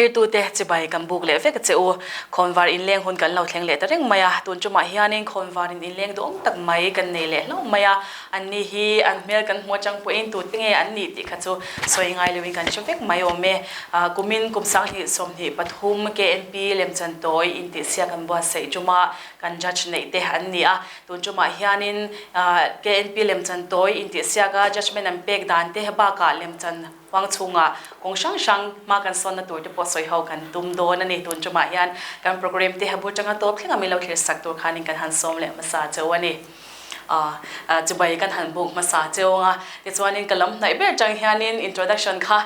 Thirtute chibai kan buk leh vek che u. Khawnvar inleng hun kan lo thleng leh ta reng mai a, tun tumah hianin khawnvar in inleng duhawm tak mai kan nei leh hlauh mai a, anni hi an hmel kan hmu atang pawhin tute nge an nih tih kha chu sawi ngai loin kan hre vek mai awm e. Kumin kum 2023 KNP lemchan tawi intihsiak kan buatsaih tuma kan judge neih te an ni a, tun tumah hianin KNP lemchan tawi intihsiaka judgement an pek dan te bakah lemchan huang chhungah kawng hrang hrang hma kan sawnna tur te pawh sawi ho kan tum dawn a ni. Tun tumah hian kan programme te bul tanga tawp thleng a min lo thlir sak tur khanin kan han sawm leh hmasa cheu a ni. Chibai kan han buk hmasa cheu ang a, tichuanin ka lam hnaih ber tang hianin introduction kha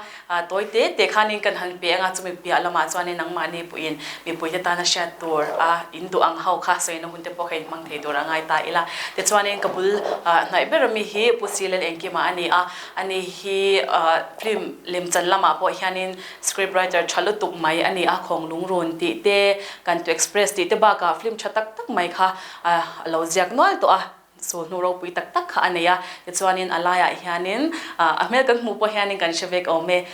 tawi te te khanin kan han pe ang a, chumi piah lamah chuanin nangmahni puiin mipuite tana hriat tur a in duh ang ho kha sawina hun te pawh kha inhmang thei tur a ngai ta ila. Tichuanin ka bul hnaih ber ami hi Pu Silel Engkima a ni a, ani hi film lemchan lamah pawh hianin script writer tha lutuk mai a ni a, Khawng Lungrun tih te, Kantu Express tih te bakah film tha tak tak mai kha A lo ziak nual tawh a, chu hnu ropui tak tak kha a nei a, tichuanin a laiah hianin a hmel kan hmuh pawh hianin kan hre vek awm e,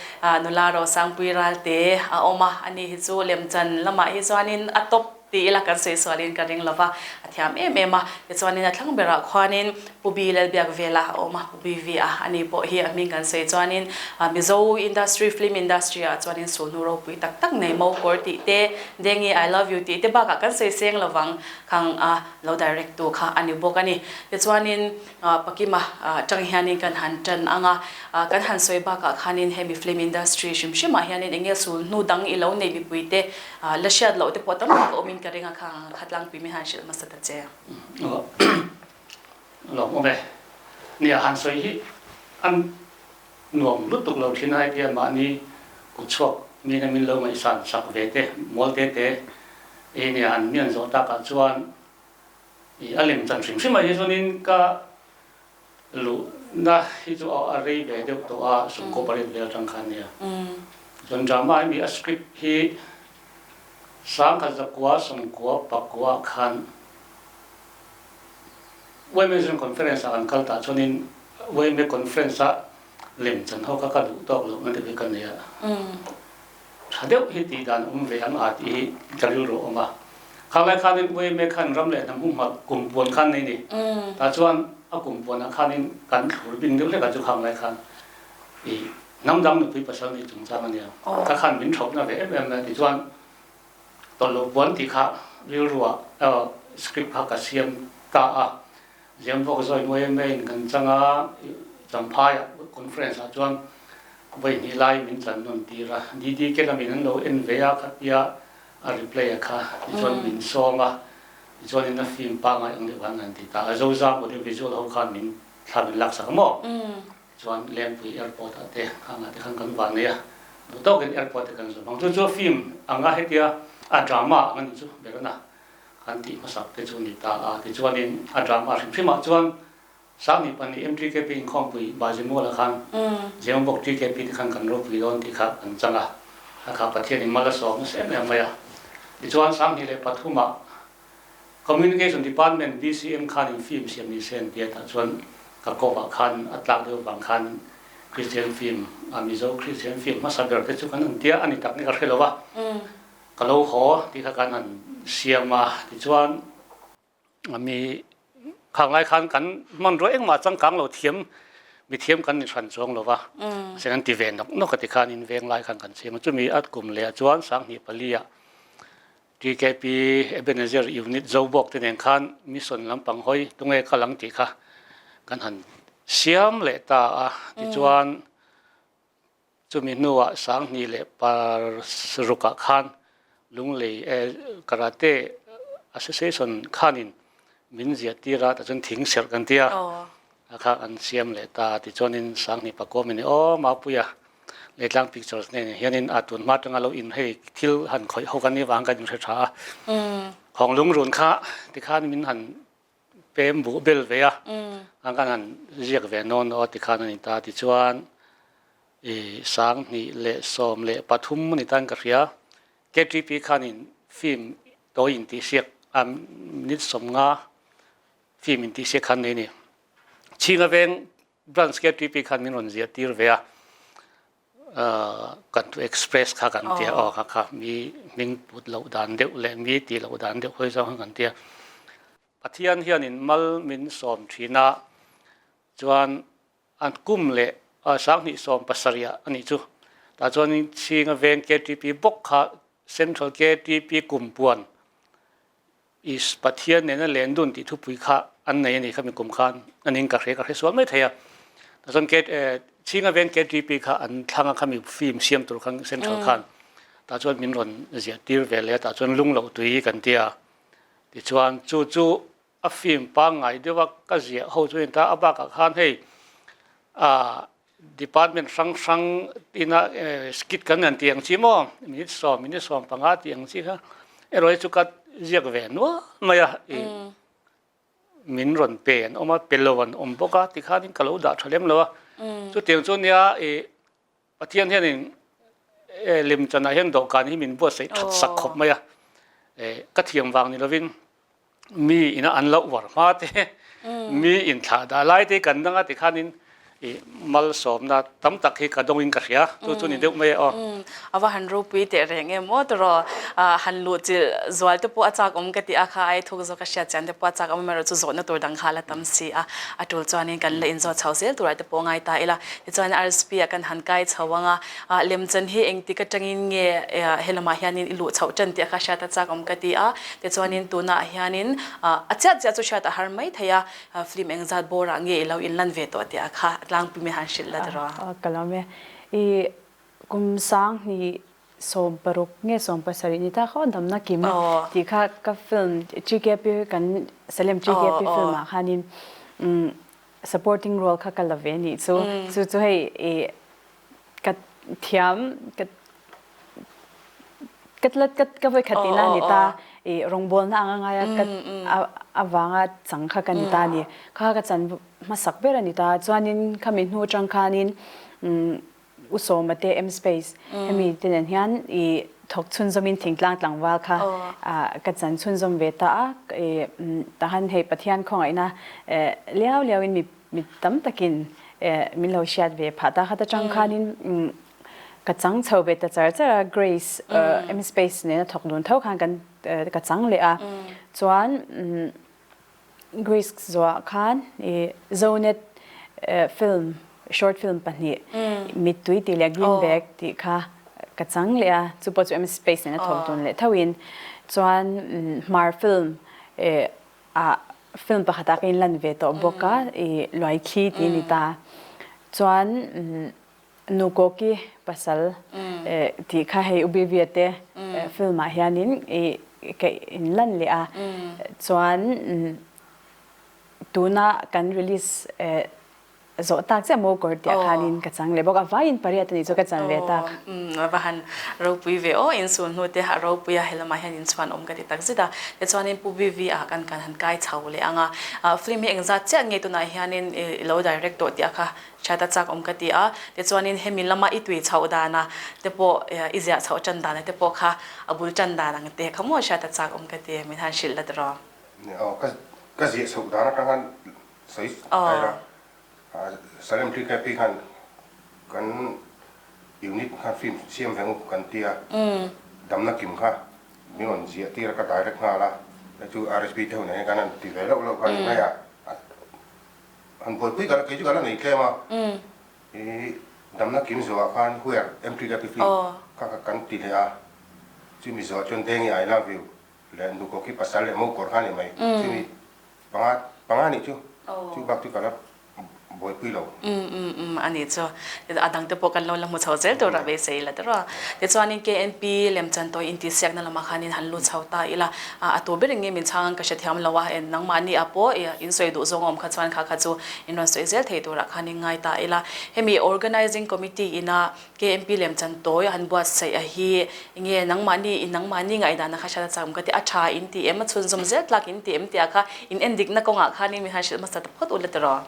nula Rosangpui Ralte a awm a, ani hi chu lemchan lamah hi chuanin a top ti ila kan sawi sualin ka ring lova, a thiam em em a, tichuanin a thlang berah khuanin Pu Bi Lalbiak Vela a awm a, Pu Bi Vi a, ani pawh hi a hming kan sawi chuanin Mizo industry, film industry ah chuanin sulhnu ropui tak tak nei Mo Kawr tih te, Dengi I love you tih te bakah kan sawi seng lovang. Khang a lo direct tu kha a ni bawk a ni. Tichuanin Pakima tang hianin kan han tan ang a, kan han sawi bakah khanin hemi film industry hrim hrimah hianin eng nge sul hnu dang i lo nei mipui te la hriat loh te pawh tam tak a awmin ka ring a, khang ang kha tlangpui min han hrilh hmasa ta che. Lawm awm e. Nia han sawi hi an nuam lutuk lo thin a, hetia mahni kut chhuak min a min lo ngaihsan sak ve te mual te te i nia han mian zawh takah chuan i a lem chan hrim hrim ah hi chuanin ka luhna hi chu a rei ve deuh tawh a, sawmkaw pariat vel atang khan nia. Chuan drama hi mi a script hi 1994 ah khan Women's Conference ah kan kal tah chuanin Women Conference ah lem chan ho kha ka duh tawk loh na deuh hi ka nei a. Tha deuh hi tih dan awm ve ang a tih hi ka rilru a awm a. Khang lai khanin Women khan ram leh hnam humhalh kum puan khan nei ni. Tah chuan a kum puanah khanin kan thlur bing deuh hlek a chu khang lai khan i hnam dang nupui pasal nei chungchang a nia. Kha khan min thawkna ve em em mai a tichuan Tawlh lo puan tih kha rilruah script kha ka siam ta a, Ziamvawk zawi muai em em kan chang a, Champhaiah conference ah chuan vawi hnih lai min chan nawn tir a, DDK lamin an lo en ve a khatia a replay a kha tichuan min sawm a, tichuanin a film pangngai ang deuh khan an ti ta a, Zozam audio visual ho khan min thla min laksak a maw? Chuan Lengpui Airport ah te khangah te khan kan van nei a, duh tawkin airport te kan zawm ang. Chu chu film anga hetia a drama ang a nih chu Berana kan tih hmasak te chu ni ta a. Tichuanin a drama hrim hrimah chuan Sangni pahnih MTKP inkhawmpui Bazimuala khan Zemabawk TKP te khan kan ropui dawn tih kha kan chang a, a kha Pathianin mal a sawm nasa em em mai a. Tichuan 2003 ah Communication Department BCM khanin film siam ni se an ti a, tah chuan ka kawvah khan a tlak deuh vang khan Christian film, a Mizo Christian film hmasa ber te chu kan han tia a ni tak nge ka hre lo a, ka lo haw tih kha kan han siam a, tichuan mi khang lai khan kan hmanrua engmah changkang lo thiam mi thiam kan ni hran chuang lo va, mahse kan ti ve nawk nawk a ti khan in veng lai khan kan siam a, chumi a kum leh ah chuan 2004 ah TKP Ebenezer Unit Zobawk te nen khan mission lampang hawi tunge kal ang tih kha kan han siam leh ta a. Tichuan chumi hnuah 2006 ah khan Lunglei Karate Association khanin min ziah tir a, tichuan thing serh kan ti a, a kha kan siam leh ta. Tichuanin 2009 min aw Mapuia Leitlang Pictures nen hianin a tun hma atanga lo in hei thil han khawih ho kan nih vang kan inhre tha a. Khawng lungrun kha tikhan min han pem buh bel ve a, an kan han ziak ve nawn aw tikhan a ni ta. Tichuan i 2013 a ni tan ka hria. KTP khanin film tawi intihsiak a minute 50 film intihsiak khan nei a ni. Chhinga veng Branch KTP khan min rawn ziah tir ve a, Kan tu express kha kan tia aw kha kha mi hming put loh dan deuh leh mi tih loh dan deuh hawi zawng kha kan tia. Pathian hianin mal min sawm thin a, chuan an kum leh 2017 ah a nih chu. Tah chuanin Chhinga veng KTP bawk kha Central KTP kumpuan Is Pathian nena len dun tih thupui kha an nei a ni khami kum khan a ning ka hre ka hre sual mai thei a. Tah chuan K Chhinga veng KTP kha an thlang a khami film siam tur khan Central khan tah chuan min rawn ziah tir ve leh a tah chuan lung loh tui kan ti a. Tichuan chu chu a film pangngai deuh a ka ziah ho chu a ni ta a bakah khan hei ah Department hrang hrang ina skit kan han tih ang chi maw minute sawm minute sawm panga tih ang chi kha erawh hi chu ka ziak ve nual mai a i min rawn pe an awm a pe lo an awm bawk a tikhanin ka lo dah tha lem lo a chutiang chu nia i Pathian hianin lemchanah hian dawhkan hi min buatsaih that sak khawp mai a ka thiam vang ni lovin mi ina an lo uar hma te mi in thlah dah lai te kan dang a tikhanin i malsawmna tam tak hi ka dawngin ka hria chu chu ni deuh mai e aw. A va han ropui teh reng em aw tawraw han luh chilh zual te pawh a chak awm ka ti a kha ai thuk zawk a hriat chian te pawh a chak awm erawh chu zawhna tur dang kha a la tam si a a tul chuanin kan la inzawt chho zel turah te pawh ngai ta ila tichuan RSP ah kan han kai chho ang a Lemchan hi engtik atangin nge helamah hianin i luh chhoh tan tih a kha hriat a chak awm ka ti a, tichuanin tunah hianin a chiah chiah chu hriat a har mai thei a, film engzat bawrah nge i lo inlan ve tawh tih a kha tlangpui mai han hrilh la tiraw? Ka lawm e. I kum 2016 nge 17 ni ta kha damna kim tih kha ka film GKP kan Salem GKP film ah khanin supporting role kha ka la ve nih chu. Chu chu hei i ka thiam ka ka tlat ka ka voi khat tina ni ta i rawngbawl na anga ngaia ka awanga chang kha ka ni ta ni kha ka chan hmasak ber ani ta chuanin khami hnu atang khanin usawma te M space hemi te nen hian i thawk chhunzawmin thingtlang tlangval kha ka chan chhunzawm ve ta a i tahan hei Pathian khawngaihna liau liauin mi Mi tam takin min lo hriat ve phah ta khat atang khanin ka chang chho ve ta char char a, Grace M Space nena thawk dun tho khan kan ka chang leh a, chuan Grace zuah khan i Zonet film short film pahnih Mittui tih leh Green Bag tih kha ka chang leh a, chu pawh chu M Space nena thawk dun leh thoin chuan Hmar film ah film pakhat ah ka in lan ve tawh bawk a i Luaithli tih a ni ta. Chuan Nukoki pasal tih kha hei Ubivia te film ah hianin i ka in lan leh a. Chuan tuna kan release Zawh tak chiah maw kawr tih ah khanin ka chang leh bawk a, vaiin pariat a nih chu ka chan ve tak. A va han ropui ve aw, insul hnu te a ropui a, helamah hian inchhuan awm ka ti tak zet a. Tichuanin Pu BV ah kan kan han kai chho leh ang a, film hi engzat chiah nge tunah hianin i lo direct tawh tih a kha hriat a chak awm ka ti a. Tichuanin hemi lama i tui chhoh dana te pawh i ziah chhoh tan dana te pawh kha a bul tan dan ang te kha maw hriat a chak awm ka ti, min han hrilh la tiraw. Aw, ka ziah chhoh dan atang khan Sawi aira Salem TKP khan kan unit khan film siam ve ngawt kan tia damna kim kha min rawn ziah tir a ka direct nghal a hei chu RSP te hunah hian kan han ti ve loh loh kha ni mai a han buaipui ka la kei chu ka la nei tlem a i damna kim zawhah khan where MTKP film kha kan ti leh a chumi zawhah chuan Dengi I love you leh Nukawki pasal leh Mokawr kha a ni mai chumi Panga, panga nih chu, chu bak chu ka la buaipui lo. Umm umm umm a nih chu. A dang te pawh kan lo la hmu chho zel tur a beisei ila tawrh a. Tichuanin KNP lemchan tawi intihsiakna lamah khanin han lut chho ta ila, a tu ber eng nge min chhang ang ka hrethiam lo a, nangmahni ah pawh in sawi duh zawng a awm kha chuan kha kha chu in rawn sawi zel thei turah khan in ngai ta ila. Hemi Organizing Committee ina KMP lemchan tawi a han buatsaih a hi enge nangmahni i nangmahni ngaihdan a kha hriat a chak awm ka ti a tha in ti em a chhunzawm zel tlak in ti em tih ah kha in en dikna kawngah khanin min han hrilh hmasa ta phawt ula tiraw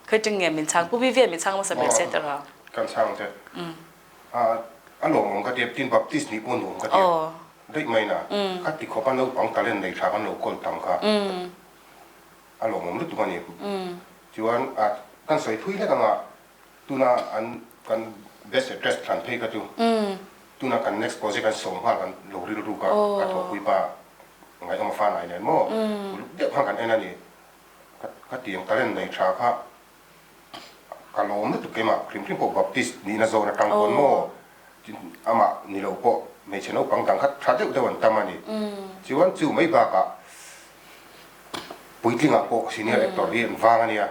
khawi ṭing nge min chhang Pu Vivian min chhang hmasa ber se tiraw. Kan chhang che a lawmawm ka ti a tin Baptist nih pawh nuam ka ti a daih mai na kha ti khawp a naupang talent nei tha kan lo kawl tam kha a lawmawm lutuk a ni chuan kan sawi thui hlek anga Tuna an kan Best Actress thlan phei kha chu tuna kan next project an sawm nghal kan lo rilruk a, ka thawhpui pa ngaihawm a fa nai nen maw uluk deuh khan kan en a ni. Ka tiang talent nei tha kha ka lawm lutuk keimah hrim hrim pawh Baptist nihna zawn atang pawn maw amah ni lo pawh hmeichhe naupang dang kha tha deuh deuh an tam a ni. Chuan chu mai bakah puitlingah pawh senior actor hi an vang a nia.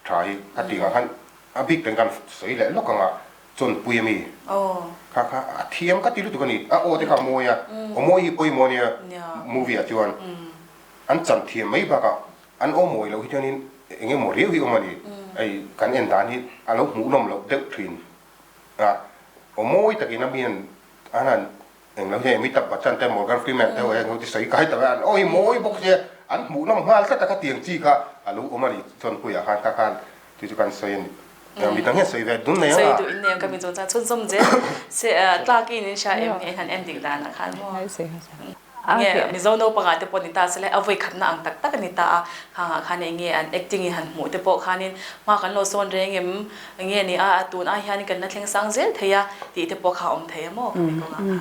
Tha hi ka tih ngah khan a bik ten kan sawi leh lawk anga chawnpui ami kha kha a thiam ka ti lutuk a ni. A aw te kha a mawi a, aw mawi hi pawimawh a nia movie ah chuan an chan thiam mai bakah an aw mawi loh hi chuanin eng emaw riau hi awm a ni. Hei kan en dan hi a lo hmuhnawm loh deuh thin a, aw mawi takin a mi an han Eng lo hi Amitabh Bachchan te Morgan Freeman te ho heng ho te sawi kai tak a, an aw hi mawi bawk sia, an hmuhnawm nghal tlat a kha tiang chi kha a lo awm a ni Chawnpuiah khan kha khan chu chu kan sawi a ni. Mi dang hian sawi ve dun nei ang a. Sawi duh in nei ang ka mi chuan chuan chhunzawm zel se tlak in in hria em nge han en dik dan ah khan maw. Nge Mizo naupangah te pawh ni ta se le a vawi khatna ang tak tak a ni ta a, khangah khan eng nge an acting in han hmuh te pawh khanin hma kan lo sawn reng em nge ni a, tun ai hian kan la thleng sang zel thei a tih te pawh kha a awm thei a maw khami kawngah khan.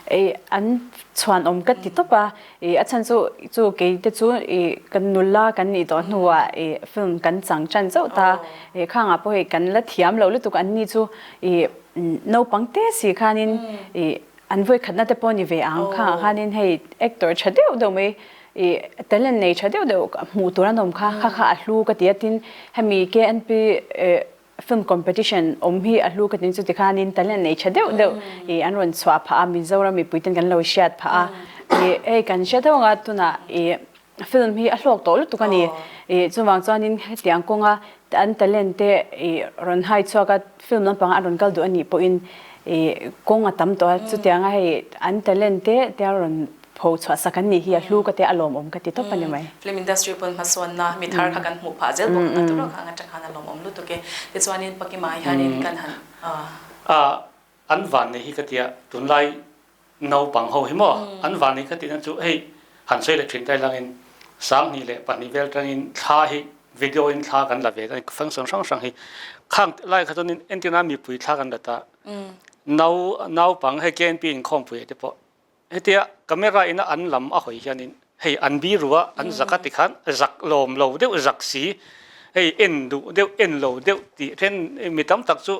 Ei an chhuan awm ka ti tawp a, i a chhan chu chu kei te chu i kan nula kan nih tawh hnuah i film kan chang tan chauh ta, i khangah pawh hei kan la thiam lo lutuk an ni chu i naupang te si khanin i An vawikhatna te pawh ni ve ang. Khangah khanin hei actor tha deuh deuh mai i talent nei tha deuh deuh hmuh tur an awm kha. Kha kha a hlu ka ti a tin hemi KNP film competition awm hi a hlu ka ti chu tikhanin talent nei tha deuh deuh i an rawn chhuah phah a Mizoram mipui ten kan lo hriat phah a. I hei kan hria tho anga tunah i Film hi a hlawk tawh lutuk a ni. I chuvang chuanin hetiang kawnga an talent te i rawn hai chhuak a, film lampanga an rawn kal duh a nih pawhin i kawng a tam tawh a, chutianga hei an talent te tia rawn pho chhuah sak an nih hi a hlu ka tia a lawmawm ka ti tawp a ni mai. Film industry pawn hmasawnna mi thar kha kan hmuh phah zel bawk ang a, tawrh kha ang atang khan a lawmawm lutuk e. Tichuanin Pakima hianin kan han. An van nei hi ka tia tunlai Naupang ho hi maw an van hi ka tihna chu hei han sawi leh thin ta ilangin 2002 vel tangin thla hi video in thla kan la ve a function hrang hrang hi khang lai kha chuanin entirna mipui thla kan la ta nau naupang hei KNP inkhawmpui te pawh hetia camera ina an lam a hawi hianin hei an biru a an zak a tikhan zak lawm lo deuh zak si hei en duh deuh en lo deuh tih then mi tam tak chu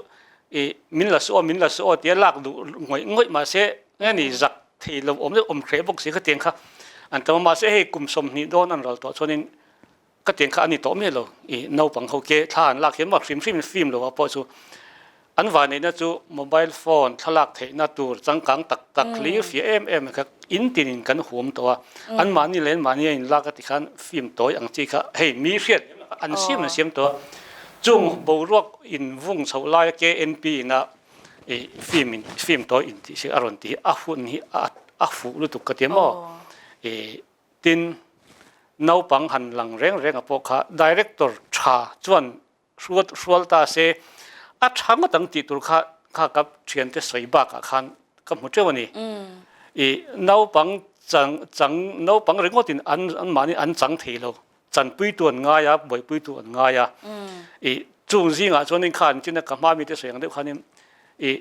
i min la suh aw min la suh aw tia lak duh ngawih ngawih mahse nge ni zak thei lo awm deuh awm hreh bawk si khatiang kha an tam a mahse hei kum 20 dawn an ral tawh chuanin khatiang kha a ni tawh miah lo i naupang ho ke thla an lak hian maw hrim hrim in film lo ah pawh chu an vanneihna chu mobile phone thlalak theihna tur changkang tak tak hlir fiah em em kha in tin in kan huam tawh a an mahni leh an mahni a inlak a ti khan film tawi ang chi kha hei mi hriat an siam an siam tawh a Chung boruak in vung chhoh laia KNP ina i film in film tawi in tih si a rawn ti hi a hun hi a a fuh lutuk ka ti maw? I tin naupang han lang reng reng a pawh kha director tha chuan hruat hrual ta se a tha ngawt ang tih tur kha kha ka thiante sawi bakah khan ka hmu teuh a ni. I naupang chang chang naupang ringawtin an anmahni an chang thei lo. Chanpuitu an ngai a, buaipuitu an ngai a. I chung zingah chuanin khan china ka hma mite sawi ang deuh khanin i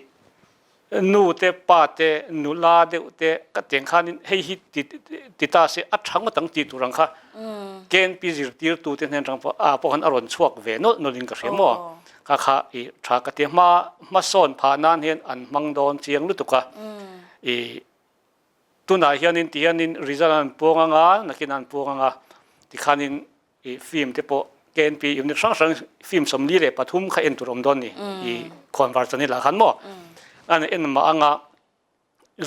nu te pa te nula deuh te ka teng khanin hei hi ti ti ta se a tha ngawt ang tih tur ang kha KNP zirtirtu te hnen atang pawh a pawh khan a rawn chhuak ve nawlh nawlh in ka hria maw. Kha kha i tha ka ti hma hmasawn phah nan hian an hmang dawn chiang lutuk a. I Tunah hianin ti hianin result an puang anga, nakin an puang anga tikhanin i film te pawh KNP unit hrang hrang film 43 kha en tur awm dawn ni i khawnvar chanel ah khan maw an en mah anga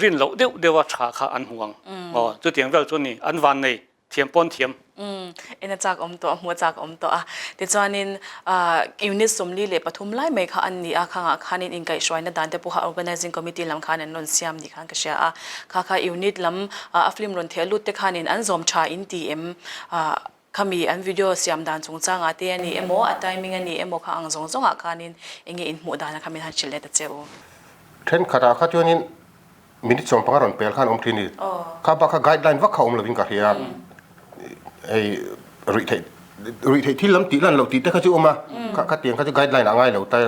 rin loh deuh deuh a tha kha an hmu ang aw chutiang vel chu ni an van nei Thiam pawn thiam. Umm, en a chak awm tawh a, hmuh a chak awm tawh a. Tichuanin unit 43 lai mai kha an ni a, khangah khanin inkaihhruaina dan te pawha Organizing Committee lam khan an rawn siam ni khan ka hria a. Kha kha unit lam a film rawn theh lut te khanin an zawm tha in ti em? Khami an video siam dan chungchangah te a ni emaw, a timing a ni emaw kha ang zawng zawngah khanin enge inhmuh dan a kha min han hrilh leh ta che u. Thenkhatah kha chuanin Minute 15 rawn pel khan awm thin i kha bak kha guideline vak kha awm lovin ka hria hei ruih theih ruih theih thil lam tih lan loh tih te kha chu awm a kha tiang kha chu guideline a ngai lo tai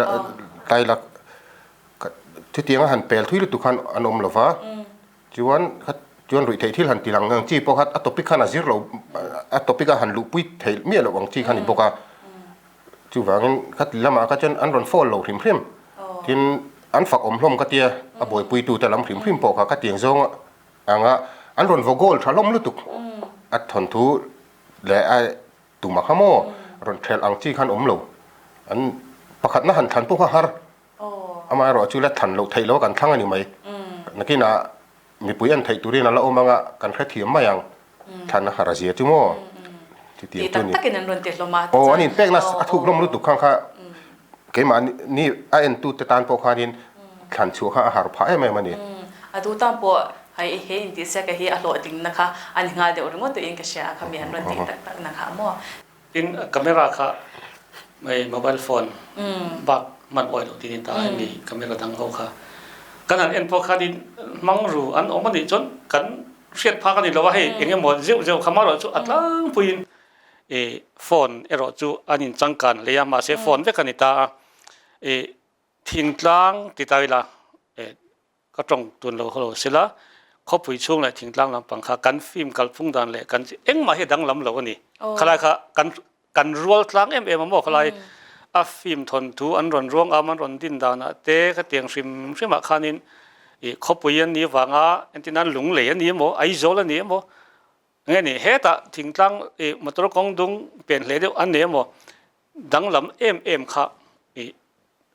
tai la. Chutianga han pel thui lutuk khan an awm lo va, chuan kha chuan ruih theih thil han ti lang ang chi pawh kha a topic khan a zir lo a topic a han luhpui theih miah loh ang chi kha a ni bawk a. Chuvangin kha ti lamah kha chuan an rawn fall lo hrim hrim. Tin, an fak awm hlawm ka tia, a buaipuitute lam hrim hrim pawh kha ka tiang zawng anga an rawn vaw goal tha hlawm lutuk. A thawnthu leh a Tumah kha maw rawn ṭhelh ang chi khan awm lo. An pakhatna han thlan pawh kha har. Amaherawh chu la thlan loh theih loh a kan thlang a ni mai. Nakinah mipui en theih turin a la awm anga kan hrethiam mai ang. Thlan a har a zia chu maw? Chutiang chu a ni. Aw an inpekna a thuk hlawm lutuk khang kha keimah ni a entute tan pawh khanin thlan chhuah kha a har phah em em a ni. A duh tan pawh Hei he intihsiaka hi a hlawhtlingna kha a ni nghal deuh ringawt tuihin ka hria a, khami an rawn tih tak tak na kha maw? Tin, camera kha hei mobile phone bak hman awih loh tih ni ta hemi camera dang ho kha kan han en pawh khanin hmang ru an awm a nih chuan kan hriat phak a ni lo a, hei eng emaw zeuh zeuh kha marawh chu a tlangpuiin ih phone erawh chu an inchangkan hle a, mahse phone vek a ni ta a, ih thingtlang ti ta ila eh Ka tawng tun lo haw lo sila, khawpui chhung leh thingtlang lampang kha kan film kalphung dan leh kan engmah hi a danglam lo a ni. Khalai kha kan kan rual tlang em em a maw khalai a film thawnthu an rawn ruang am an rawn din danah te khatiang hrim hrimah khanin ih khawpui an nih vanga entir nan Lunglei a ni emaw Aizawl a ni emaw nge ni hetah thingtlang ih motor kawng dung pen hle deuh an ni emaw danglam em em kha ih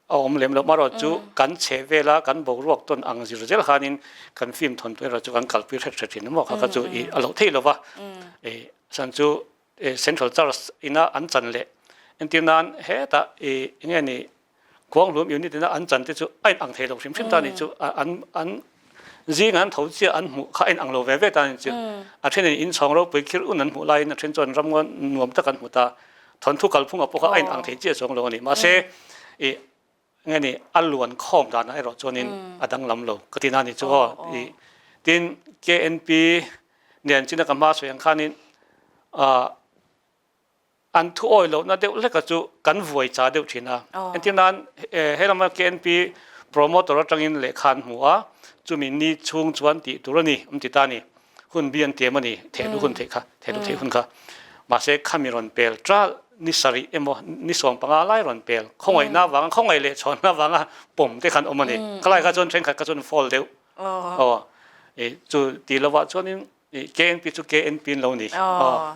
a awm lem loh marawh chu kan chhe vela kan boruak tawn ang zir zel khanin kan film thawn tu erawh chu kan kalpui hret hret thin maw kha kha chu ih a loh theih lova ih chhan chu central charge ina an chan leh entir nan hetah ih enge ni Khuanghlum unit ina an chan te chu a in ang thei lo hrim hrim ta ni chu an an zing an tho chiah an hmuh kha a in ang lo ve ve ta ni chu a then in inchhawng ropui khir un an hmuh laiin a then chuan ramngaw nuam tak an hmu ta thawnthu kalphung ah pawh kha a in ang thei chiah chuang lo a ni mahse ih nge ni a luan khawm danah erawh chuanin a danglam lo ka ti na ni chu aw ih tin KNP nen china ka hma sawi ang khanin ah An thu awi lohna deuh hleka chu kan vuai cha deuh thin a. Entir nan he lama KNP promoter atangin lehkha an hmu a, chumi ni chhung chuan tih tur a ni, an ti ta a ni. Hun bi an tiam a ni, thehluh hun theih kha, thehluh theih hun kha. Mahse khami rawn pel ṭal ni sarih emaw ni 15 lai rawn pel, khawngaihna avanga, khawngaih leh chhawnna avanga pawm te khan awm a ni. Khalai kha chuan thenkhat kha chuan fall deuh. Aw, chu ti lovah chuanin KNP chu KNP an lo ni.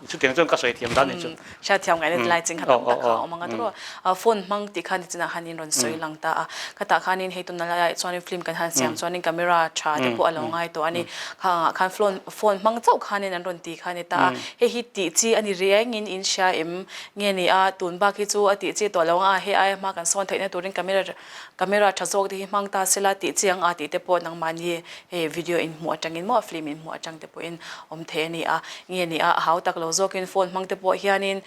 Chutiang chuan ka sawi thiam dan ni chu. Hriat thiam ngaihna ti lai ching kha tam tak kha a awm ang a tawh. Phone hmang tih kha nichinah khan in rawn sawi lang ta a. Khatah khanin hei tuna laiah chuanin film kan han siam chuanin camera tha te pawh a lo ngai tawh a ni. Kha angah khan phone hmang chauh khanin an rawn ti kha a ni ta a. Hei hi tih chi a ni rengin in hria em nge ni a, tun bak hi chu a tih chi tawh lo ang a, hei aia hma kan sawn theihna turin camera Camera tha zawk te hi hmang ta sela tih chiang a tih te pawh nangmahni hei video in hmuh atangin maw film in hmuh atang te pawhin awm thei a ni a, nge ni a a hau tak lo zawkin phone hmang te pawh hianin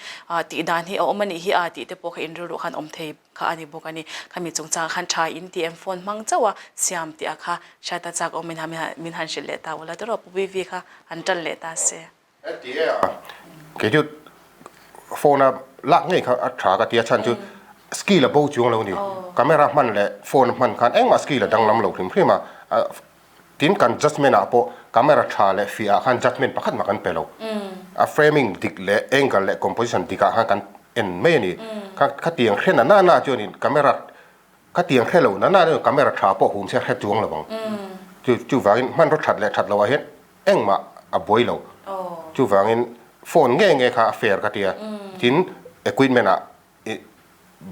tih dan hi a awm a nih hi a tih te pawh kha in rilruah khan awm thei kha a ni bawk a ni. Khami chungchangah khan tha in tih em phone hmang chauh a siam tih a kha hriat a chak awmin min han hrilh leh ta ula tawrh Pu Vivi kha han tan leh ta se. Heti e a, kei chu phone a lak ngei kha a tha ka ti a chhan chu skill a bo chuang lo a ni. Camera hman leh phone hman khan engmah skill a danglam lo hrim hrim a, tin kan judgement ah pawh camera tha leh fiah ah khan judgement pakhat mah kan pe lo. A framing dik leh angle leh composition dik ah khan kan en mai a ni. Khatiang hre na na na chuanin camera Khatiang hre lo na na chuan camera tha pawh hum se hre chuang lo ang. Chu chuvangin hmanraw that leh that loh ah hian engmah a buai lo. Chuvangin phone nge nge kha a fair ka tia. Tin equipment ah ih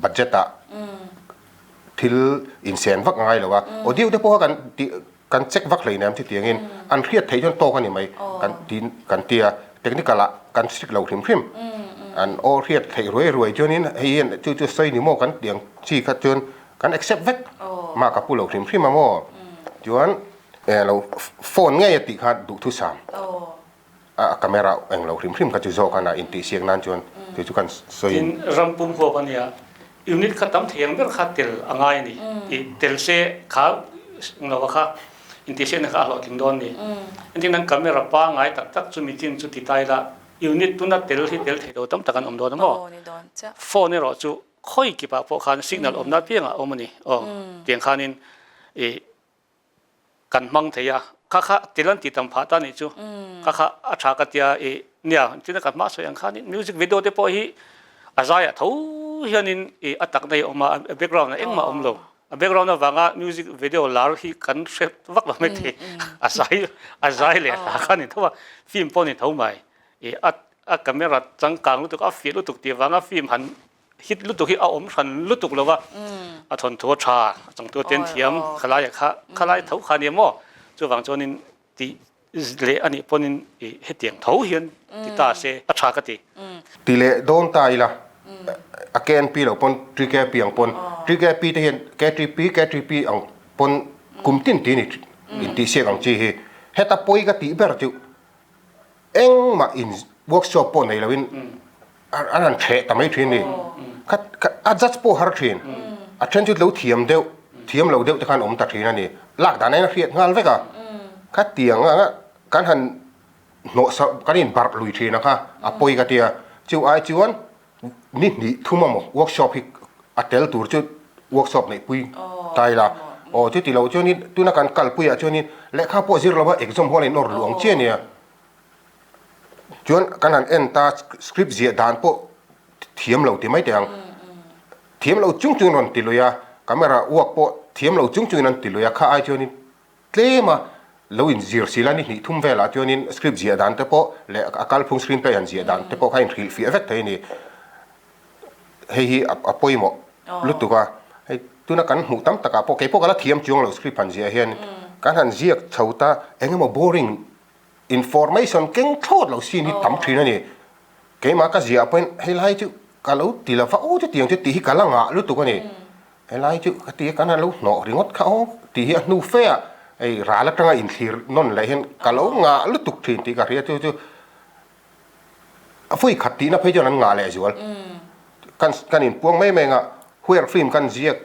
budget ah thil insen vak ngai lo a. Audio te pawh kha kan tih kan check vak hleinem chutiangin an hriat theih chuan tawk a ni mai kan ti kan ti a, technical ah kan strict lo hrim hrim an aw hriat theih ruai ruai chuanin hei hian chu chu sawi ni maw kan tih ang chi kha chuan kan accept vek mah ka pu lo hrim hrim a maw chuan lo phone ngei a tih kha duhthusam. A camera eng lo hrim hrim kha chu zawk a na intihsiak nan chuan chu chu kan sawi. Tin, ram pum huap a nia, unit kha tam thei ang ber kha tel a ngai a ni. Tih tel se kha eng lo a kha intihsiakna kha a hlawhtling dawn a ni. Engtin an camera pangai tak tak chu mitin chu ti ta ila, unit tuna tel hi tel thei lo tam tak an awm dawn a maw? Phone erawh chu khawi kipah pawh khan signal awmna apiangah a awm a ni. Aw, tiang khanin ih. Kan hmang thei a, kha kha til an tih tam phah ta nih chu. Kha kha a tha ka tia i nia tin a kan hma sawi ang khanin music video te pawh hi a zaiah tho hianin i a takna hi a awm a, a background ah engmah a awm lo. A background avanga music video lar hi kan hre vak lo mai thei. A zai a zai leh hla kha a ni tho a, film pawh a ni tho mai. I a a camera changkang lutuk a fiah lutuk tih avanga film han hit lutuk hi a awm hran lutuk lo va, a thawnthu a tha, a changtu te an thiam, khalai kha khalai tho kha nia maw? Chuvang chuanin tih leh a nih pawnin ih hetiang tho hian ti ta se a tha ka ti. Ti leh dawn ta ila, a KNP lo pawn TKP ang pawn, TKP te hian KTP, KTP ang pawn kum tin ti a ni intihsiak ang chi hi. Heta pawi ka tih ber chu Engmah in workshop pawh nei loin an han hreh ta mai thin ni. Kha a judge pawh har thin. A then chu lo thiam deuh, thiam lo deuh te khan awm ta thin a ni. Lak dan ain a hriat nghal vek a. Kha tiang anga kan han hnawh sa kan in barh lui thin a kha a pawi ka tia. Chu ai chuan ni hnih thum amaw workshop hi a tel tur chu workshop neih pui ta ila. Aw chuti lo chuanin tuna kan kalpuiah chuanin lehkha pawh zir lova exam hual a inawr luh ang chiah ania. Chuan kan han en ta script ziah dan pawh thiam lo ti mai teh ang. Thiam lo chung chungin rawn ti lui a, camera work pawh thiam lo chung chungin an ti lui a, kha ai chuanin Tlema lo inzir si la ni hnih thum velah chuanin script ziah dan te pawh leh a kalphung screenplay han ziah dan te pawh kha inhrilhfiah vek thei a ni. Hei hi a pawimawh lutuk a, hei tuna kan hmuh tam takah pawh keipawh ka la thiam chuang lo script han ziah hian kan han ziak chho ta eng emaw boring information keng thlawt lo scene hi tam thin a ni. Keimah ka ziah pawhin helai chu ka lo ti lova aw chutiang chu tih hi ka la ngah lutuk a ni. Helai chu ka ti a, kan lo hnawh ringawt kha aw tih hi a hnu fe a, hei ral atanga inthlir nawn leh hian ka lo ngah lutuk thin tih ka hria chu chu a vawi khat tihna phei chuan an ngah leh zual. Kan kan inpuang mai mai anga huer film kan ziak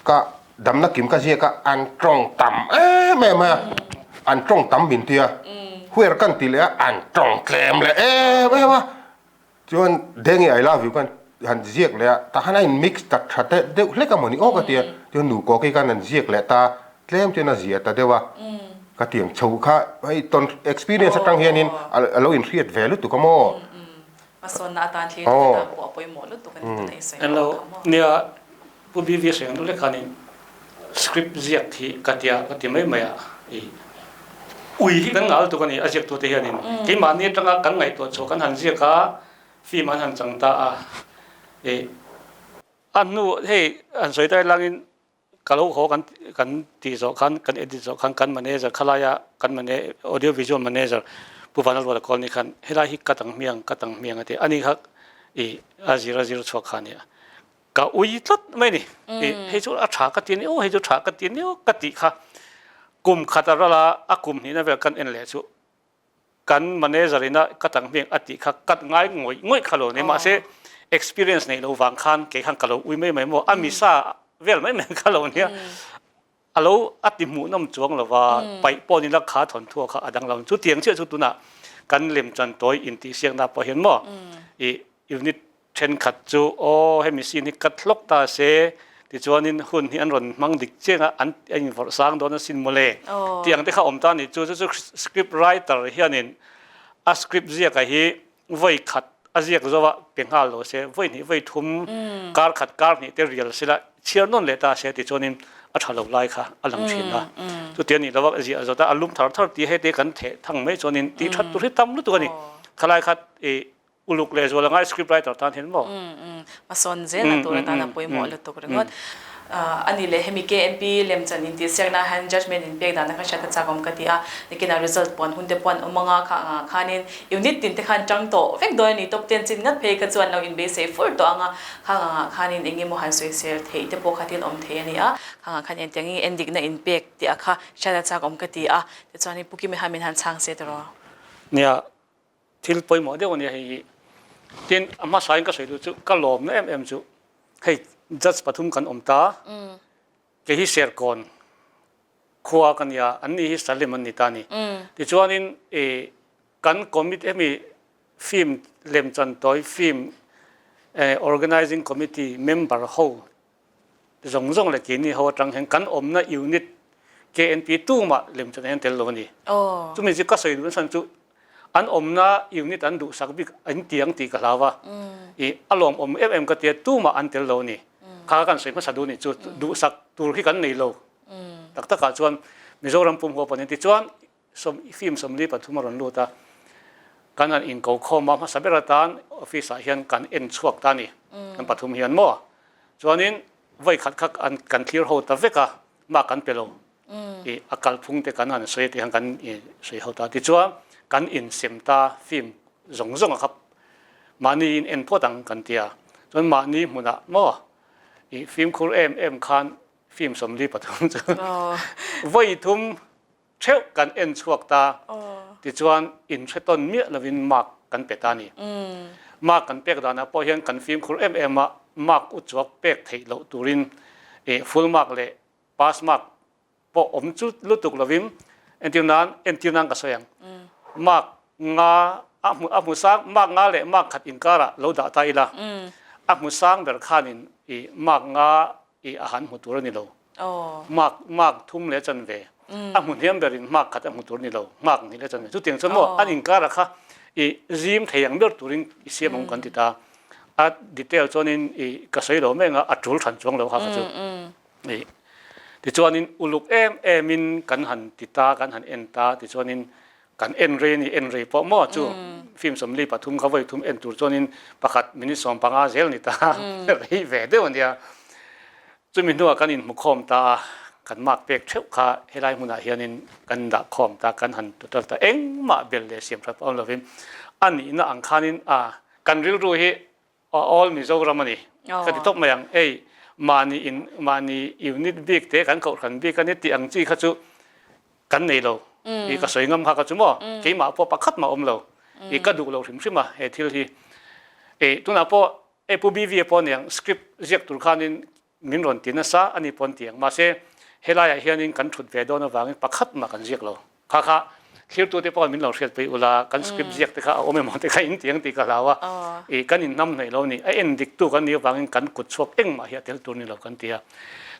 ka damna kim ka ziak a an tawng tam em em a, an tawng tam min tia huer kan ti leh a an tawng tlem leh em em a. Chuan Dengi I love you khan han ziak leh a, tah khan a in mix tak tha te deuh hlek a mawni aw ka ti a, chuan nu kawki khan an ziak leh ta, tlem chuan a zia ta deuh a, ka ti ang chho kha hei tawn experience atang hianin a lo inhriat ve lutuk a maw. Hmasawnna atan thlir te tan pawh a pawimawh lutuk a ni tuna i sawi bawk kha maw. Nia Pu BV Hreng Dule khanin script ziak hi ka tia ka ti mai mai a, i ui hi kan ngah lutuk a ni a ziaktute hianin keimahni atanga kan ngaihtuah chhuah kan han ziak a, film an han chang ta a, i a hnu hei han sawi tai langin ka lo haw kan kan tih zawh khan kan edit zawh khan kan manager khalaia kan mane audio visual manager Pu Vanlalruata Colony khan helai hi ka tang hmiang ka tang hmiang a ti a, ani kha i a zir a zir chhuak kha a ni a. Ka ui tlat mai ni. Hei chu a tha ka ti ni aw, hei chu tha ka ti ni aw ka tih kha kum khat a ral a, a kum hnihna vel kan en leh chu kan manager ina ka tang hming a tih kha kat ngai ngawih ngawih kha lo ni. Mahse experience neih lo vang khan kei khan ka lo ui mai mai maw, a misa vel mai mai kha lo nia. A lo a ti hmuhnawm chuang lo va, paih pawh ni la kha thawnthuah kha a danglam. Chutiang chiah chu tunah kan lemchan tawi intihsiakna pawh hian maw i unit Thenkhat chu, Aw, hemi scene hi cut hlawk ta se, tichuanin hun hi an rawn hmang dik chiang a, an a invawrh sang dawn asin mawle, tih ang te kha awm ta a ni. Chu chu chu script writer hianin a script ziaka hi vawi khat a ziak zo a, pe nghal lo se, vawi hnih vawi thum, kar khat kar hnih te rial sila chhiar nawn leh ta se tichuanin a tha lo lai kha a lang thin a. Chuti a nih lova ziah zawt a, a lum thar thar tih hete kan theh thang mai chuanin tih that tur hi tam lutuk a ni. Khalai khat ih Uluk leh zual angai script writer tan hian maw? Hmasawn zelna tur atan a pawimawh lutuk ringawt. A ni leh hemi KMP lemchan intihsiakna hian judgement in pek dan a kha hriat a chak awm ka ti a, nikinah result puan hun te pawh an awm anga kha angah khanin unit tin te khan tang tawh vek dawn a ni, top ten chin ngat phei kha chu an lo inbeisei fur tawh anga khang angah khanin eng emaw han sawisel theih te pawh kha thil awm thei a ni a, khang ah khan engtiang nge endikna in pek tih a kha hriat a chak awm ka ti a, tichuanin Pu Kimi khan min han chhang se tawh rawh. Nia. Thil pawimawh deuh a nia hei hi. Tin, a hmasain ka sawi duh chu ka lawmna em em chu hei judge pathum kan awm ta, kei hi Serkawn khua ka nia, an ni hi Salim an ni ta a ni. Tichuanin ih kan committee hemi film lemchan tawi film organising committee member ho zawng zawng leh keini ho atang hian kan awmna unit. KNP tumah lemchan ah hian tel lo a ni. Chumi chu ka sawi duh nasa chu an awmna unit an duhsak bik an ti ang tih ka hlau a, ih a lawmawm em em ka tia tumah an tel lo a ni. Kha kan sawi hmasa duh a nih chu duhsak tur hi kan nei lo. Tak takah chuan Mizoram pum huap a ni. Tichuan sawm film 43 a rawn lut a, kan han inko khawm a hmasa ber atan office ah hian kan en chhuak ta a ni. Kan pathum hian maw? Chuanin vawi khat kha kan thlir ho ta vek a. Mah kan pe lo i a kalphung te kan han sawi tih han kan i sawi ho ta. Tichuan kan insem ta film zawng zawng a kha mahni in en phawt ang kan ti a. Chuan mahni hmunah maw i fimkhur em em khan film 43 chu vawi thum theuh kan en chhuak ta. Tichuan inhre tawn miah lovin mark kan pe ta a ni. Mark kan pek danah pawh hian kan fimkhur em em a, mark uchuak pek theih loh turin full mark leh pass mark pawh awm chu lutuk lovin entir nan entir nan ka sawi ang. Mark nga a hmu a hmu sang mark nga leh mark khat inkarah lo dah ta ila a hmu sang ber khanin i mark nga i a han hmu tur a ni lo. Mark mark thum leh chanve a hmu hniam berin mark khat a hmu tur a ni lo. Mark hnih leh chanve chutiang chuan maw an inkar ah kha i zim thei ang ber turin i siam ang kan ti ta. A detail chuanin i ka sawi lo mek a, a tul hran chuang lo kha kha chu. I tichuanin uluk em emin kan han ti ta, kan han en ta tichuanin kan en rei a ni, en rei pawh maw chu film 43 kha vawi thum en tur chuanin pakhat minute 15 zel ni ta rei ve deuh a nia. Chumi hnuah kan inhmukhawm ta a, kan mark pek theuh kha helai hmunah hianin kan dah khawm ta, kan han total ta engmah bel leh siam that pawh awm lovin a nihna ang khanin a kan rilru hi All Mizoram a ni. Ka ti tawp mai ang. Ei, mahni in, mahni unit bik te kan kohhran bik a ni tih ang chi kha chu kan nei lo. I ka sawi ngam kha ka chu maw? Keimah pawh pakhat mah awm lo. I ka duh lo hrim hrim a he thil hi. Ei, tunah pawh ei Pu BV-a pawh aniang script ziak tur khanin Min rawn ti nasa a ni pawn tiang. Mahse, helaiah hianin kan thut ve dawn avangin pakhat mah kan ziak lo. Kha kha thlirtute pawh min lo hriat pui ula, kan script ziak te kha a awm emaw te kha in tiang tih ka hlau a. Ih, kan inhnam hnaih lo a ni. A en diktu kan nih avangin kan kut chhuak engmah hi a tel tur ni lo kan ti a.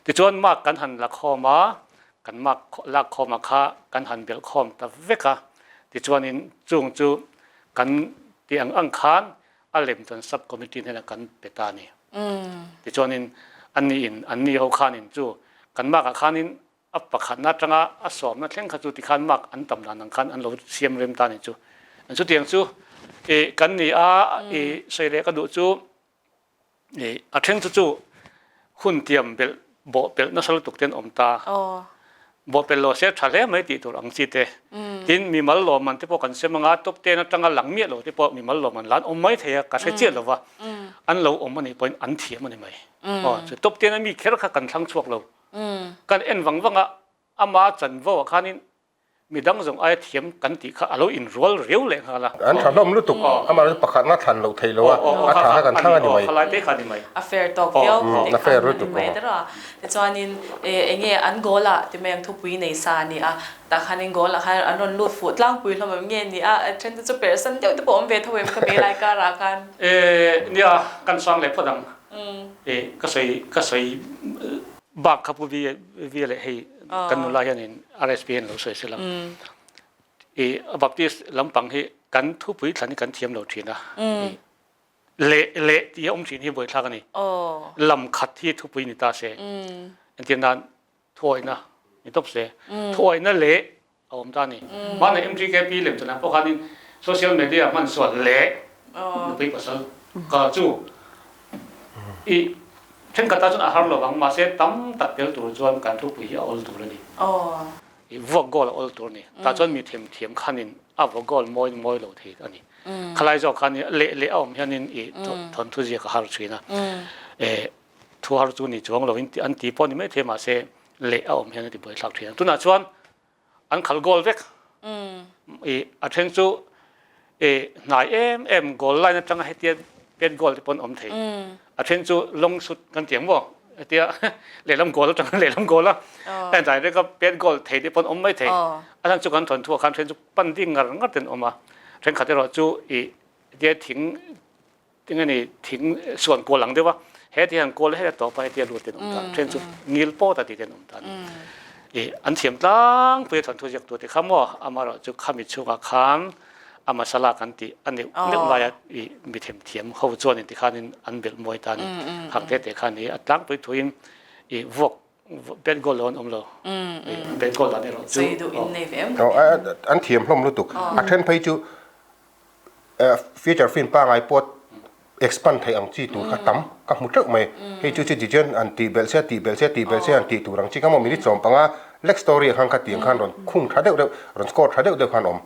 Tichuan mark kan han la khawm a, kan mark lak khawm a kha kan han belh khawm ta vek a. Tichuanin chung chu kan tih ang ang khan a lem chuan sub committee hnenah kan pe ta a ni. Tichuanin anni in anni ho khanin chu kan mark ah khanin a pakhatna atanga a sawmna thleng kha chu tikhan mark an tam dan ang khan an lo siam rem ta a ni chu. Chutiang chu ih kan ni a ih sawi leh ka duh chu ih a then chu chu hun tiam belh bawh pelh nasa lutuk te an awm ta. Bawh pelh lo se tha hle mai tih tur ang chi te. Tin, mimal lawmman te pawh kan sem anga top ten atanga lang miah lo te pawh mimal lawmman la an awm mai thei a, ka hre chiah lo va, an lo awm a nih pawhin an thiam a ni mai. Aw, chu top ten a mi kher kha kan thlang chhuak lo. Kan en vang vang a, ama chanvo ah khanin Midang zawng aia thiam kan tih kha a lo inrual riau leh nghal a. An tha hlawm lutuk, amah chu pakhatna thlan loh theih lo a, a tha kha kan thlang a ni mai. Khalai te kha a ni mai. A fair tawk viau te kha a ni mai der a. Tichuanin eng nge an goal ah ti mai ang thupui nei sa a ni a, tah khanin goal ah khan an rawn lut fuh tlangpui hlawm em nge ni a, a then te chu perh san deuh te pawh awm ve tho em ka be lai karah khan. Nia, kan sang leh phawt ang. Ka sawi ka sawi bak kha pu vi leh hei kan nula hianin RSP hian lo sawi sela. I Baptist lampang hi kan thupui thlan hi kan thiam lo thin a. Leh leh tih a awm thin hi buaithlak a ni. Lam khat hi thupui ni ta se. Entir nan thuawihna ni tawp se. Thuawihna leh a awm ta a ni. Hmanah MTKP lem chanah pawh khanin social media hman sual leh nupui pasal ka chu i thenkhat ah chuan a har lo vang mahse tam tak tel tur chuan kan thupui hi a awl tur a ni. I vuak goal a awl tur a ni. Tah chuan mi themthiam khanin a vaw goal mawi mawi lo thei a ni. Khalai zawk khan leh leh a awm hianin i thawnthu ziak a har thin a. Thu har chu ni chuang lo in an ti pawh ni maithei mahse leh a awm hian a ti buaithlak thin a. Tunah chuan an khal goal vek. I a then chu i hnai em em goal line atanga hetia pet goal te pawn awm thei. A then chu long shoot kan ti ang maw? Hetia lehlam goal atanga lehlam goal a en direct a pet goal thei te pawn awm mai thei. A chhan chu kan thawnthu ah khan then chu pan ding ngar ngar ten awm a. Thenkhat erawh chu i hetia thing Tinge ni thing suan kual ang deuh a, he ti hian kual heta tawp a hetia lut ten awm ta, then chu ngil pawt a ti ten awm ta a ni. I an thiam tlangpui a thawnthu ziak tur te kha maw amaherawh chu khami chhungah khan a masala kan tih a neuh neuh laia i mi themthiam ho chuanin tikhanin an belh mawi ta a ni. Khang te te khan i a tlangpui thuin i vuak bet goal lo an awm lo. Bet goal dan erawh chu. An thiam hlawm lutuk. A then phei chu feature film pangai pawh expand theih ang chi tur kha tam ka hmu teuh mai. Hei chu chuti chuan an tih belh se, tih belh se, tih belh se an tih tur ang chi kha maw minute 15 lek story ah khan khatiang khan rawn khung tha deuh deuh, rawn score tha deuh deuh khan awm.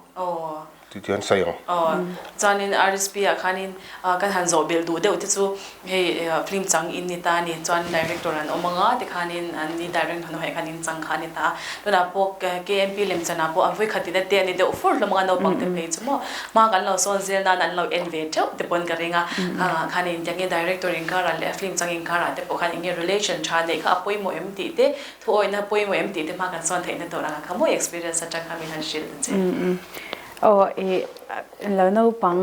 Ti chuan sawi ang. Aw, chuanin RSP ah khanin kan han zawh belh duh deuh te chu hei film chang in ni ta a ni, chuan director an awm anga tikhanin an ni direct hnuaiah khan in chang kha a ni ta a, tunah pawh KMP lemchanah pawh an vawikhat ina te a ni deuh fur hlawm anga naupang te phei chu maw hma kan lo sawn zel nan an lo en ve teuh te pawn ka ring a, khangah khan intiangin director inkarah leh a film chang inkarah te pawh khan eng nge relation tha neih kha a pawimawh em tih te Thuawihna pawimawh em tih te hma kan sawn theihna tur anga kha mawi experience atang kha min han hrilh ta che. Aw i lo naupang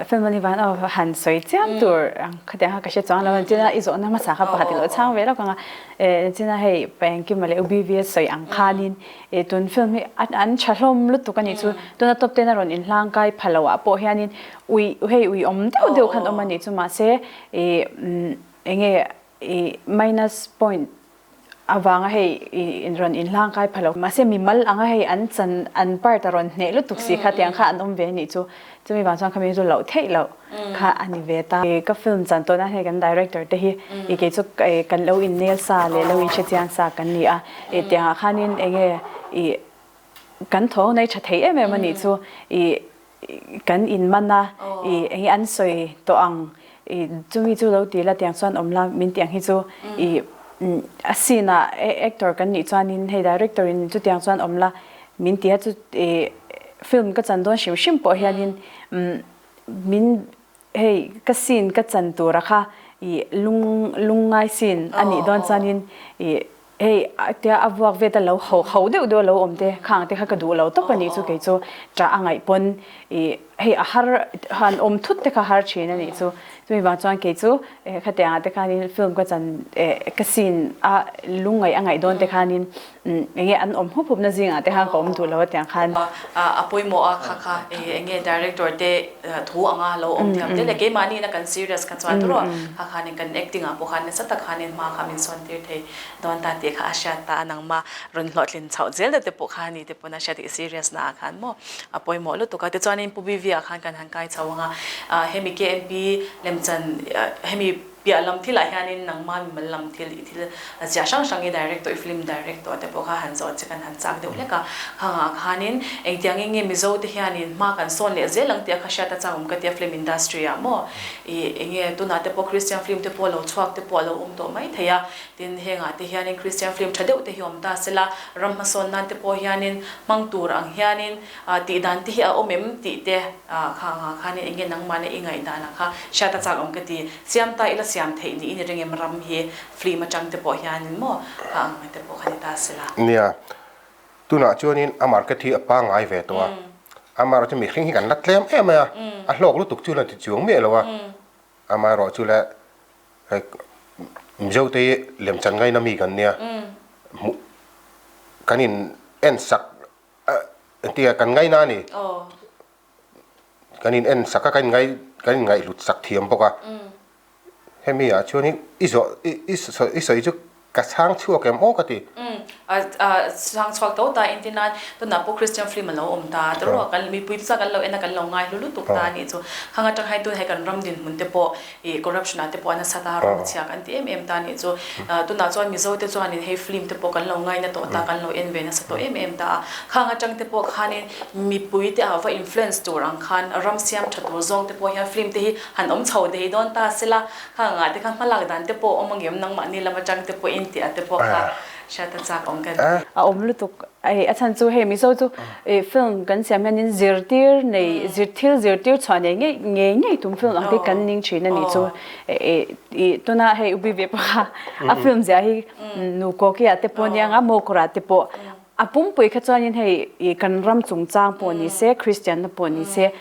film ani van aw han sawi chiam tur ang khatiang kha ka hre chuang lo china i zawhna hmasa kha pakhat i lo chhang ve lawk anga china hei Pengkima leh UBVS sawi ang khanin i tun film hi an tha hlawm lutuk anih chu tuna top ten a rawn inhlang kai pha lo ah pawh hianin ui hei ui awm deuh deuh khan awm anih chu mahse i enge i minus point avanga hei i rawn inhlang kai pha lo. Mahse mimal anga hei an chan an part a rawn hneh lutuk si kha tiang kha an awm ve anih chu. Chumi vang chuan khami chu loh theih loh kha a ni ve ta. Ka film chan tawhna hei kan director te hi i kei chu kan lo innel sa leh lo inhre chiang sa kan ni a. Tiangah khanin enge i kan thaw nei tha thei em em anih chu i kan in man a i enge an sawi tawh ang i chumi chu lo ti la tiang chuan awm la min tih ang hi chu i a scene ah actor kan nih chuanin hei director in chutiang chuan awm la min ti a chu i film ka chan dawn hrim hrim pawh hianin min Hei ka scene ka chan tura kha i lung lungngai scene a nih dawn chuanin i hei tia a vuak vet a lo ho ho deuh deuh a lo awm te khang te kha ka duh lo tawp a nih chu kei chu ṭah a ngaih pawn i hei a har han awm thut te kha har ṭhin a nih chu chumi vang chuan kei chu khatiangah te khanin film ka chan ka scene a lungngaih a ngaih dawn te khanin Enge an awm hup hup na zingah te khan ka awm duh lo a tiang khan. A pawimawh a kha kha enge director te thu anga lo awm thiam te leh keimahni ina kan serious kha chuan tawrh a kha khanin kan acting ah pawh khan nasa tak khanin hma kha min sawn tir thei dawn ta tih kha a hriat ta a nangma rawn hlawhtlin chhoh zel te pawh kha ni te pawn a hriat i serious na ah khan maw a pawimawh lutuk a tichuanin Pu BV ah khan kan han kai chho anga hemi KMP lemchan hemi Piah lam thilah hianin nangma mimal lam thil i thil ziah hrang hrang i direct tawh i film direct tawh te pawh kha han zawh che kan han chak deuh hlek a. Khangah khanin engtiangin nge Mizo te hianin hma kan sawn leh zel ang tih a kha hriat a chak awm ka tia film industry ah maw i enge tunah te pawh Christian film te pawh lo chhuak te pawh a lo awm tawh mai thei a. Tin hengah te hianin Christian film tha deuh te hi awm ta sela ram hmasawn nan te pawh hianin hmang tur ang hianin Tih dan te hi a awm em tih te kha anga khanin eng nge nangmahna i ngaih danah kha hriat a chak awm ka ti. Siam ta ila siam theih niin i ring em ram hi film atang te pawh hianin maw kha ang te pawh kha ni ta sela. Nia, tunah chuanin a market hi a pangngai ve tawh a, amaherawhchu mihring hi kan la tlem em mai a, a hlawk lutuk chu la ti chuang miah lo a, amaherawhchu le Mizote hi lemchan ngaina mi kan nia, hmuh kan in en sak Engtikah kan ngaina a ni. Kan in en sak a, kan in kan in ngaihhlut sak thiam bawk a. Hemi ah chuanin i zawh i i sawi chu ka chhang chhuak em aw ka ti. Chhang chhuak tho ta inti nan tunah pawh Christian film a lo awm ta ta ruah kan mipui te chuan kan lo en a kan lo ngai hlu lutuk ta a nih chu. Khang atang hai tun hei kan ram dinhmun te pawh Ih corruption ah te pawh a nasa ta rawng chhia kan ti em em ta nih chu. Tunah chuan Mizo te chuanin hei film te pawh kan lo ngaina tawh ta, kan lo en ve nasa tawh em em ta a. Khang atang te pawh khanin mipui te ah va influence tur ang khan ram siam tha tur zawng te pawh hian film te hi han awm chho thei dawn ta sela, khang ah te khan hmalak dan te pawh awm angem nangmahni lam atang te pawh in tih ah te pawh kha hriat a chak awm kan ti. A awm lutuk Hei a chhan chu hei Mizo chu film kan siam hianin zirtir nei zir thil zirtir chhuah nei ngei ngei ngei tum film ang te kan ning thin a nih chu i tuna hei ubi ve pawh kha a film zia hi nu kawki ah te pawh nia nga mawkawr ah te pawh a pumpui kha chuanin hei i kan ram chungchang pawh ni se Christian na pawh ni se.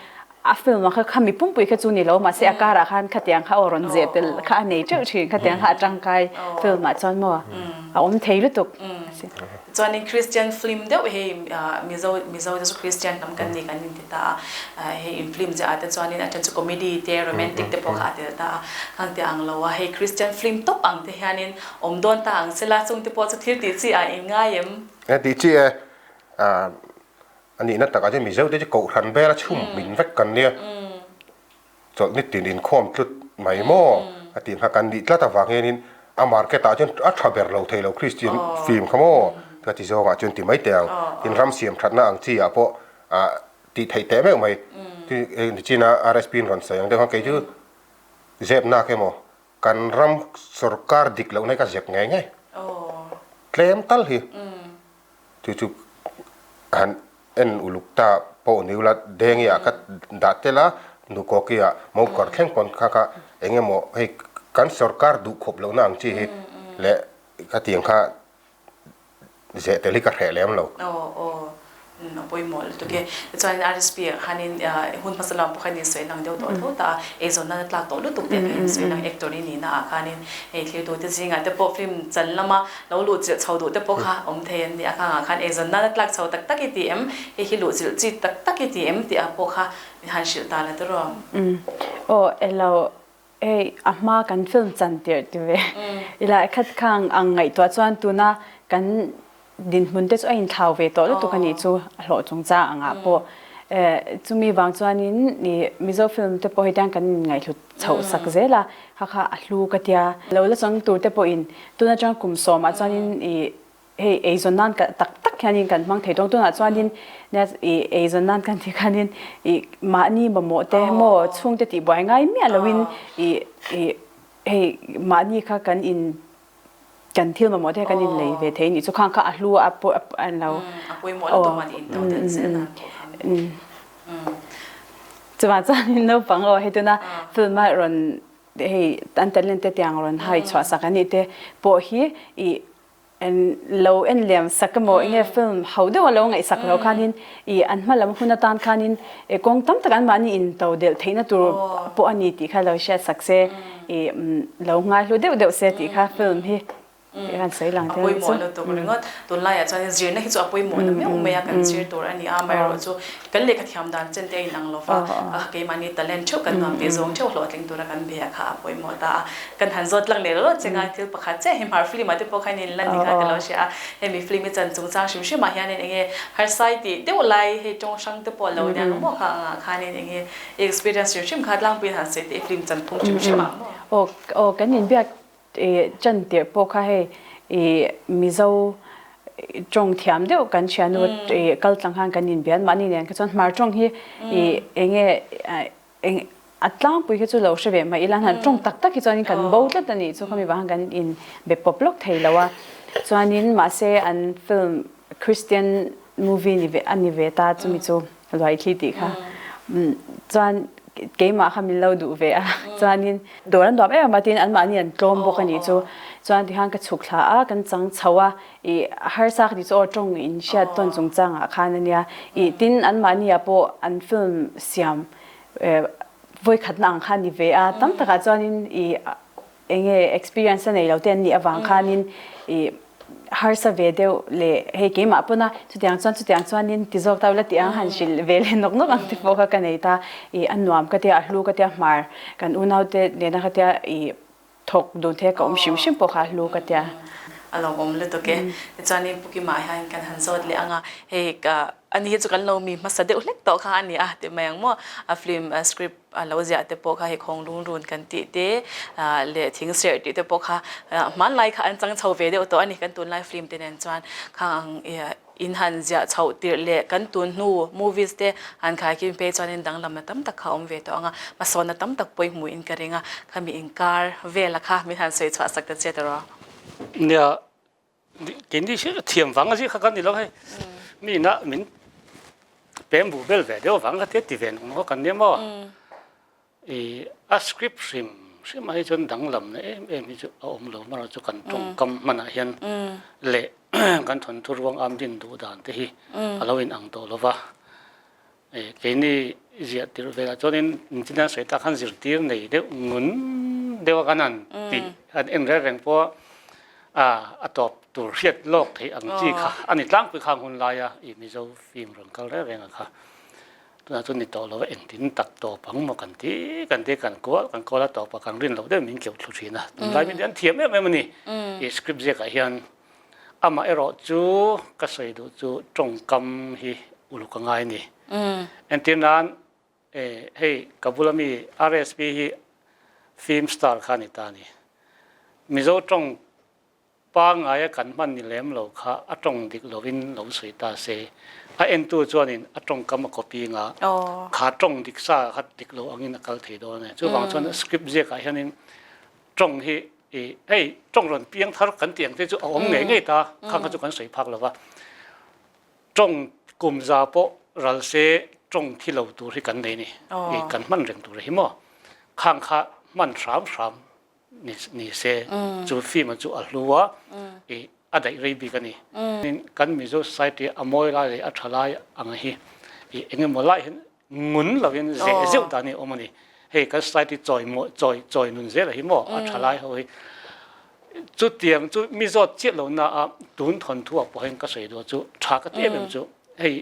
A film ah kha khami pumpui kha chu ni lo mahse a karah khan khatiang kha aw rawn zeh tel kha a nei teuh thin khatiang kha a tangkai film ah chuan maw a awm thei lutuk a si. Chuanin Christian film deuh hei Mizo Mizo te chu Christian hnam kan ni kan inti ta a hei in film ziah ah te chuanin a then chu comedy te romantic te pawh kha a tel ta a khang te ang lo a hei Christian film tawp ang te hianin awm dawn ta ang sela chung te pawh chu thil tih chi ah in ngai em? E tih chi e A nihna takah chuan Mizo te chu kohhran bela chhum hmin vek kan nia. Chawlh ni tin inkhawm tlut mai maw a tih kha kan nih tlat avang hianin a market ah chuan a tha ber lo thei lo Christian film kha maw ka ti zawngah chuan ti mai teh ang. Tin ram siam thatna ang chi ah pawh ah tih theih teh meuh mai. Nichin a RSP in rawn sawi ang deuh khan kei chu zep nak emaw kan ram sorkar dik lohna hi ka zep ngei ngei. Tlem tal hi. Chu chu han en uluk ta pawh ni ula Dengi ah ka dah tel a, Nukawki ah Mokawr thleng pawn kha kha eng emaw hei kan sorkar duh khawp lohna ang chi hi leh khatiang kha zeh tel hi ka hreh lem lo. Aw aw a pawimawh lutuk e. Tichuanin RSP ah khanin hun hmasa lamah pawh khan in sawi lang deuh tawh tho ta a, eizawnna na tlak tawh lutuk tih kha in sawi lang actor i nihna ah khanin hei thirtute zingah te pawh film chan lama Lo luhchilh chho duh te pawh kha awm thei an ni a, khangah khan eizawnna la tlak chho tak tak i ti em? Hei hi luhchilh chi tak tak i ti em? tih ah pawh kha min han hrilh ta la tawrh aw. Umm aw elo hei a hma kan film chan tirh ti ve ila khat khang ang ngaihtuah chuan tuna kan dinhmun te chu a inthlau ve tawh lutuk a nih chu a hlawh chungchang angah pawh chumi vang chuanin ih Mizo film te pawh hetiang kan inngaihhlut chhoh sak zel a kha kha a hlu ka tia. Lo la chang tur te pawhin tun atang kum sawmah chuanin ih hei eizawn nan ka tak tak hianin kan hmang thei dawn tunah chuanin nia ih eizawn nan kan tih khanin ih mahni mamawh te maw chhungte tihbuai ngai miah loin ih ih hei mahni kha kan in kan thil mamawh te kan in lei ve thei anih chu khang kha a hlu a pawh an lo aw chuvang chuanin naupang aw hei tuna film a rawn hei an talent te tiang rawn hai chhuah sak anih te pawh hi ih lo en liam sak emaw enge film ho deuh a lo ngaihsak lo khanin ih an hma lam hun atan khanin kawng tam tak anmahni in to delh theihna tur pawh a ni tih kha lo hriat sak se. I lo ngaihlu deuh deuh se tih kha film hi tih khan sawi lang tel chu. A pawimawh lutuk ringawt. Tunlaiah chuan zirna hi chu a pawimawh na meuh mai a, kan zir tur a ni a, amaherawh chu kan lehkha thiam dan chen te a inang lo va, keimahni talent theuh kan nuam tih zawng theuh hlawhtling tura kan be a kha a pawimawh ta a. Kan han zawt lang leh rawt cheng a, thil pakhat chiah hi hmar film ah te pawh khan in lan ni kha ka lo hria a, hemi film i chan chungchang hrim hrim ah hianin enge harsai tih deuh lai hei tawng hrang te pawh lo nia ang maw kha angah khanin enge I experience hrim hrim kha tlangpuiin han sawi teh i film chan phung hrim hrim ah maw? Aw aw kan inbiak chan tirh pawh kha hei i Mizo tawng thiam deuh kan thiannu i kal tlang khan kan inbian mahni nen kha chuan hmar tawng hi i enge eng a tlangpui kha chu lo hre ve mai ila han tawng tak tak hi chuanin kan bo tlat a nih chu khami vang khan kan in be pawp lawk thei lo a chuanin mahse an film Christian movie ni ve a ni ve ta chumi chu Luaithli tih kha chuan keimah kha min lo duh ve a chuanin dawr an nuam em em a tin anmahni an tlawm bawk a nih chu chuan tikhan ka chhuk thla a kan chang chho a ih harsa ka tih chu aw tawng in hriat tawn chungchang ah khan a nia ih tin anmahni ah pawh an film siam vawikhatna ang kha a ni ve a tam takah chuanin ih Enge experience a nei lo te an nih avang khanin ih harsa ve deuh leh hei keimah pawn a chutiang chuan chutiang chuanin ti zawk ta ula tih ang han hrilh ve leh nawk nawk ang te pawh kha ka nei ta ih a nuam ka tia a hlu ka tia hmar kan unau te nena ka tia ih thawk dun the ka awm hrim hrim pawh kha a hlu ka tia. A lo awm lutuk e. Tichuanin Pu Kimah hian kan han zawt leh ang a, hei ka ani hi chu kan lo mi hmasa deuh hlek tawh kha a ni a ti mai ang maw a film script A lo ziah te pawh kha hei khawnglung run kan tih te leh thing serh tih te pawh kha hmanlai kha an chang chho ve deuh tawh a ni. Kan tunlai film te nen chuan khang ang in han ziah chhoh tirh leh kan tun hnu movies te han khai kim phei chuanin danglamna tam tak kha a awm ve tawh ang a, hmasawnna tam tak pawh i hmuhin ka ring a, khami inkar vela kha min han sawi chhuah sak ta che ta rawh. Nia, Keini hi thiam vang a zia kha kan ni lo hei. Mi ina min pem bu bel ve deuh vang kha tia ti ve nung kha kan nia maw. I a script hrim hrim ah hi chuan danglam na em em hi chu a awm lo marawh chu kan tawngkam hmanah hian leh kan thawnthu ruang am din duh dan te hi a lo in ang tawh lo va. Keini ziah tirh velah chuanin engtin a sawi tak khan zirtir nei deuh ngun deuh a kan han tih han en reng reng pawh a a tawp tur hriat lawk theih ang chi kha a ni tlangpui khang hun laia i Mizo film rawn kal reng reng a kha. Tunah chuan ni tawh lo a engtin tak tawp ang maw kan ti kan ti kan kual kan kual a tawp a kan rin loh deuh min keuh thlu thin a. Tunlai mi te an thiam em em a ni i script ziakah hian. Amah erawh chu ka sawi duh chu tawngkam hi uluk a ngai a ni. Entir nan hei ka bula mi RSP hi film star kha a ni ta a ni. Mizo tawng pangngaia kan hman ni lem lo kha a tawng dik lovin lo sawi ta se, a entu chuanin a tawngkam a copy nga kha tawng dik sa kha dik lo angin a kal thei dawn a ni. Chuvang chuan script ziakah hianin tawng hi i hei tawng rawn piang thar kan tih ang te chu a awm ngei ngei ta khang kha chu kan sawi phak lo va tawng kum za pawh ral se tawng thi lo tur hi kan nei ni i kan hman reng tur hi maw khang kha hman hram hram ni ni se chu film chu a hlu a i a daih rei bik a ni kan Mizo society a mawi lai leh a tha lai ang hi i engemaw lai hian ngun lovin zeh zeuh dan hi a awm a ni. Hei kan society chawi maw chawi chawi nun zel a hi maw a tha lai ho hi. Chutiang chu mi zawt chiah lo na a tun thawn thu ah pawh hian ka sawi duh chu tha ka ti em em chu hei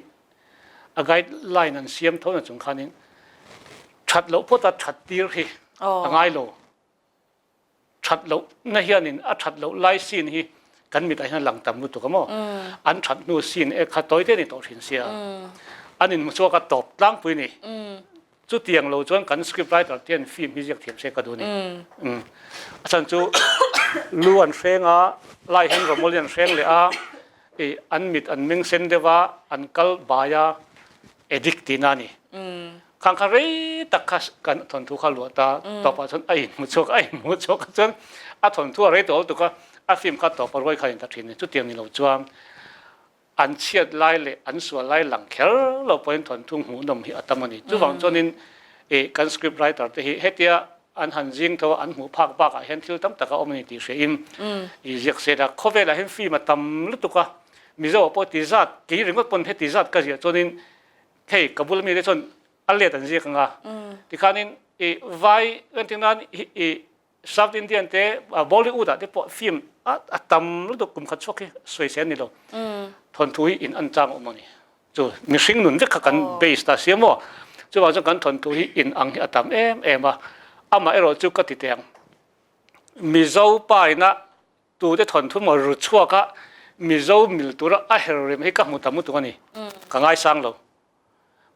a guideline an siam tho na chung khanin that loh phawt a that tir hi a ngai lo. That loh na hianin a that loh lai scene hi kan mitah hian a lang tam lutuk a maw? An that hnu scene e kha tawi te ni tawh thin sia. An inhmu chhuak a tawp tlangpui ni. Chutiang lo chuan kan script writer te hian film hi ziak thiam se ka duh ni. A chhan chu lu an hreng a, lai hian rawmawlin an hreng leh a, ih an mit an meng sen deuh a, an kal bai a, addict tihna a ni. Khang kha rei tak kha kan thawnthu kha luah ta tawpah chuan a inhmu chhuak a inhmu chhuak a chuan a thawnthu a rei tawh lutuk a a film kha tawp a ruai kha a inta thin a ni. Chutiang ni lo chuan an chhiat lai leh an sual lai lang kher lo pawhin thawnthu hmuhnawm hi a tam a ni. Chuvang chuanin ih kan script writer te hi hetia an han zing tho a an hmuh phak bakah hian thil tam tak a awm a ni tih hriain ih ziak sela khawvelah hian film a tam lutuk a Mizo ah pawh ti zat kei ringawt pawn heti zat ka ziah chuanin Hei ka bula mite chuan a let an ziak ang a, tikhanin i vai entir nan i South Indian te Bollywood ah te pawh film a tam lutuk kum khat chhuak hi sawi se an ni lo. Thawnthu hi in an chang awm a ni. Chu mihring nun vek kha kan base ta sia maw? Chuvang chuan kan thawnthu hi in ang hi a tam em em a, amaherawh chu ka ti teh ang Mizo pa ina Tute thawnthu maw ru chhuak a Mizo mil tura a her rem hi ka hmu ta mutuk a ni. Ka ngaisang lo.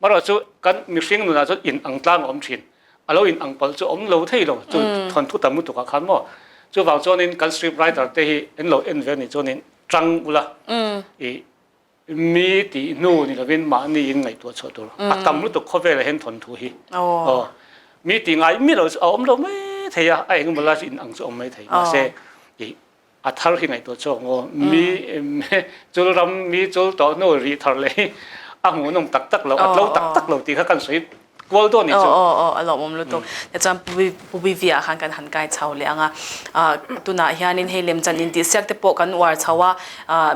Marawh chu kan mihring nunah chuan in ang tlang a awm thin. A lo in ang palh chu a awm lo thei lo chu thawnthu ta mutuk ah khan maw. Chuvang chuanin kan script writer te hi an lo en ve a nih chuanin tang ula i Mi tih hnu ni lovin mahni in ngaihtuah chhuah tur a tam lutuk khawvelah hian thawnthu hi aw mi tih ngai mi lo chu a awm lo mai thei a, a engemaw lai chu in ang chu a awm mai thei mahse ih a thar hi ngaihtuah chhuak ang aw mi chul ram mi chul tawh hnu rih thar leh hi a hmuhnawm tak tak lo a tlo tak tak lo tih kha kan sawi kual dawn ni chu. Aw aw a lawmawm lutuk. Tichuan Pu Bivia khan kan han kai chho leh ang a. Tunah hianin hei lemchan intihsiak te pawh kan uar chho a,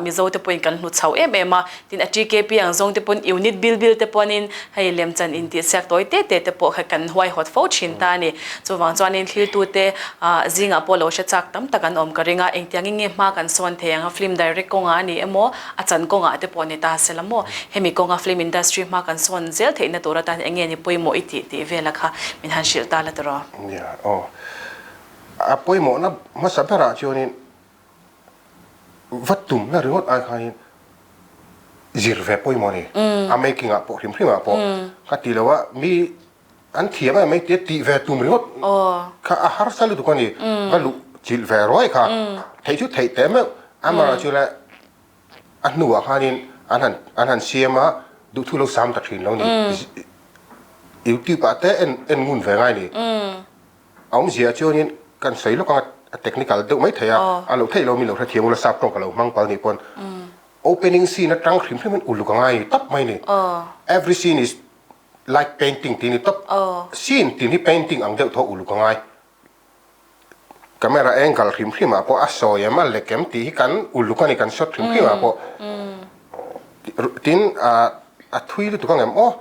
Mizo te pawhin kan hlu chho em em a. Tin a TKP ang zawng te pawhin unit bil bil te pawhin hei lemchan intihsiak tawi te te te pawh kha kan huaihawt fo thin ta a ni. Chuvang chuanin thlirtute zingah pawh lo hre chak tam tak an awm ka ring a, engtiangin nge hma kan sawn thei ang a, film direct kawngah a ni emaw, A chan kawngah te pawh ni ta se la maw? Hemi kawnga film industry hma kan sawn zel theihna tur atan eng nge ni pawimawh i tih tih vela kha min han hrilh ta la tiraw? Nia, aw. A pawimawhna hmasa berah chuanin va tumna ringawt ai khanin zir ve pawimawh a ni. A making ah pawh hrim hrim ah pawh ka ti lo a, mi an thiam em mai tia tih ve tum ringawt kha a harsa lutuk a ni. Va luh chilh ve ruai kha theih chu theih teh meuh amaherawhchu le a hnuah khanin an han an han siam a duhthu lo sam ta thin lo ni. Youtube ah te en en ngun ve ngai ni. A awmzia chuanin kan sawi lawk anga a technical deuh mai thei a, a lo theih lo mi lo hrethiam ula sap tawng ka lo hmang pal nih pawn opening scene atang hrim hrimin uluk a ngai tawp mai ni. Every scene is Like painting tih ni tawp. Scene tih hi painting ang deuh tho uluk a ngai. Camera angle hrim hrim ah pawh a sawi em a lek em tih hi kan uluk a ni kan shot hrim hrim ah pawh. Tin a thui lutuk ang em aw.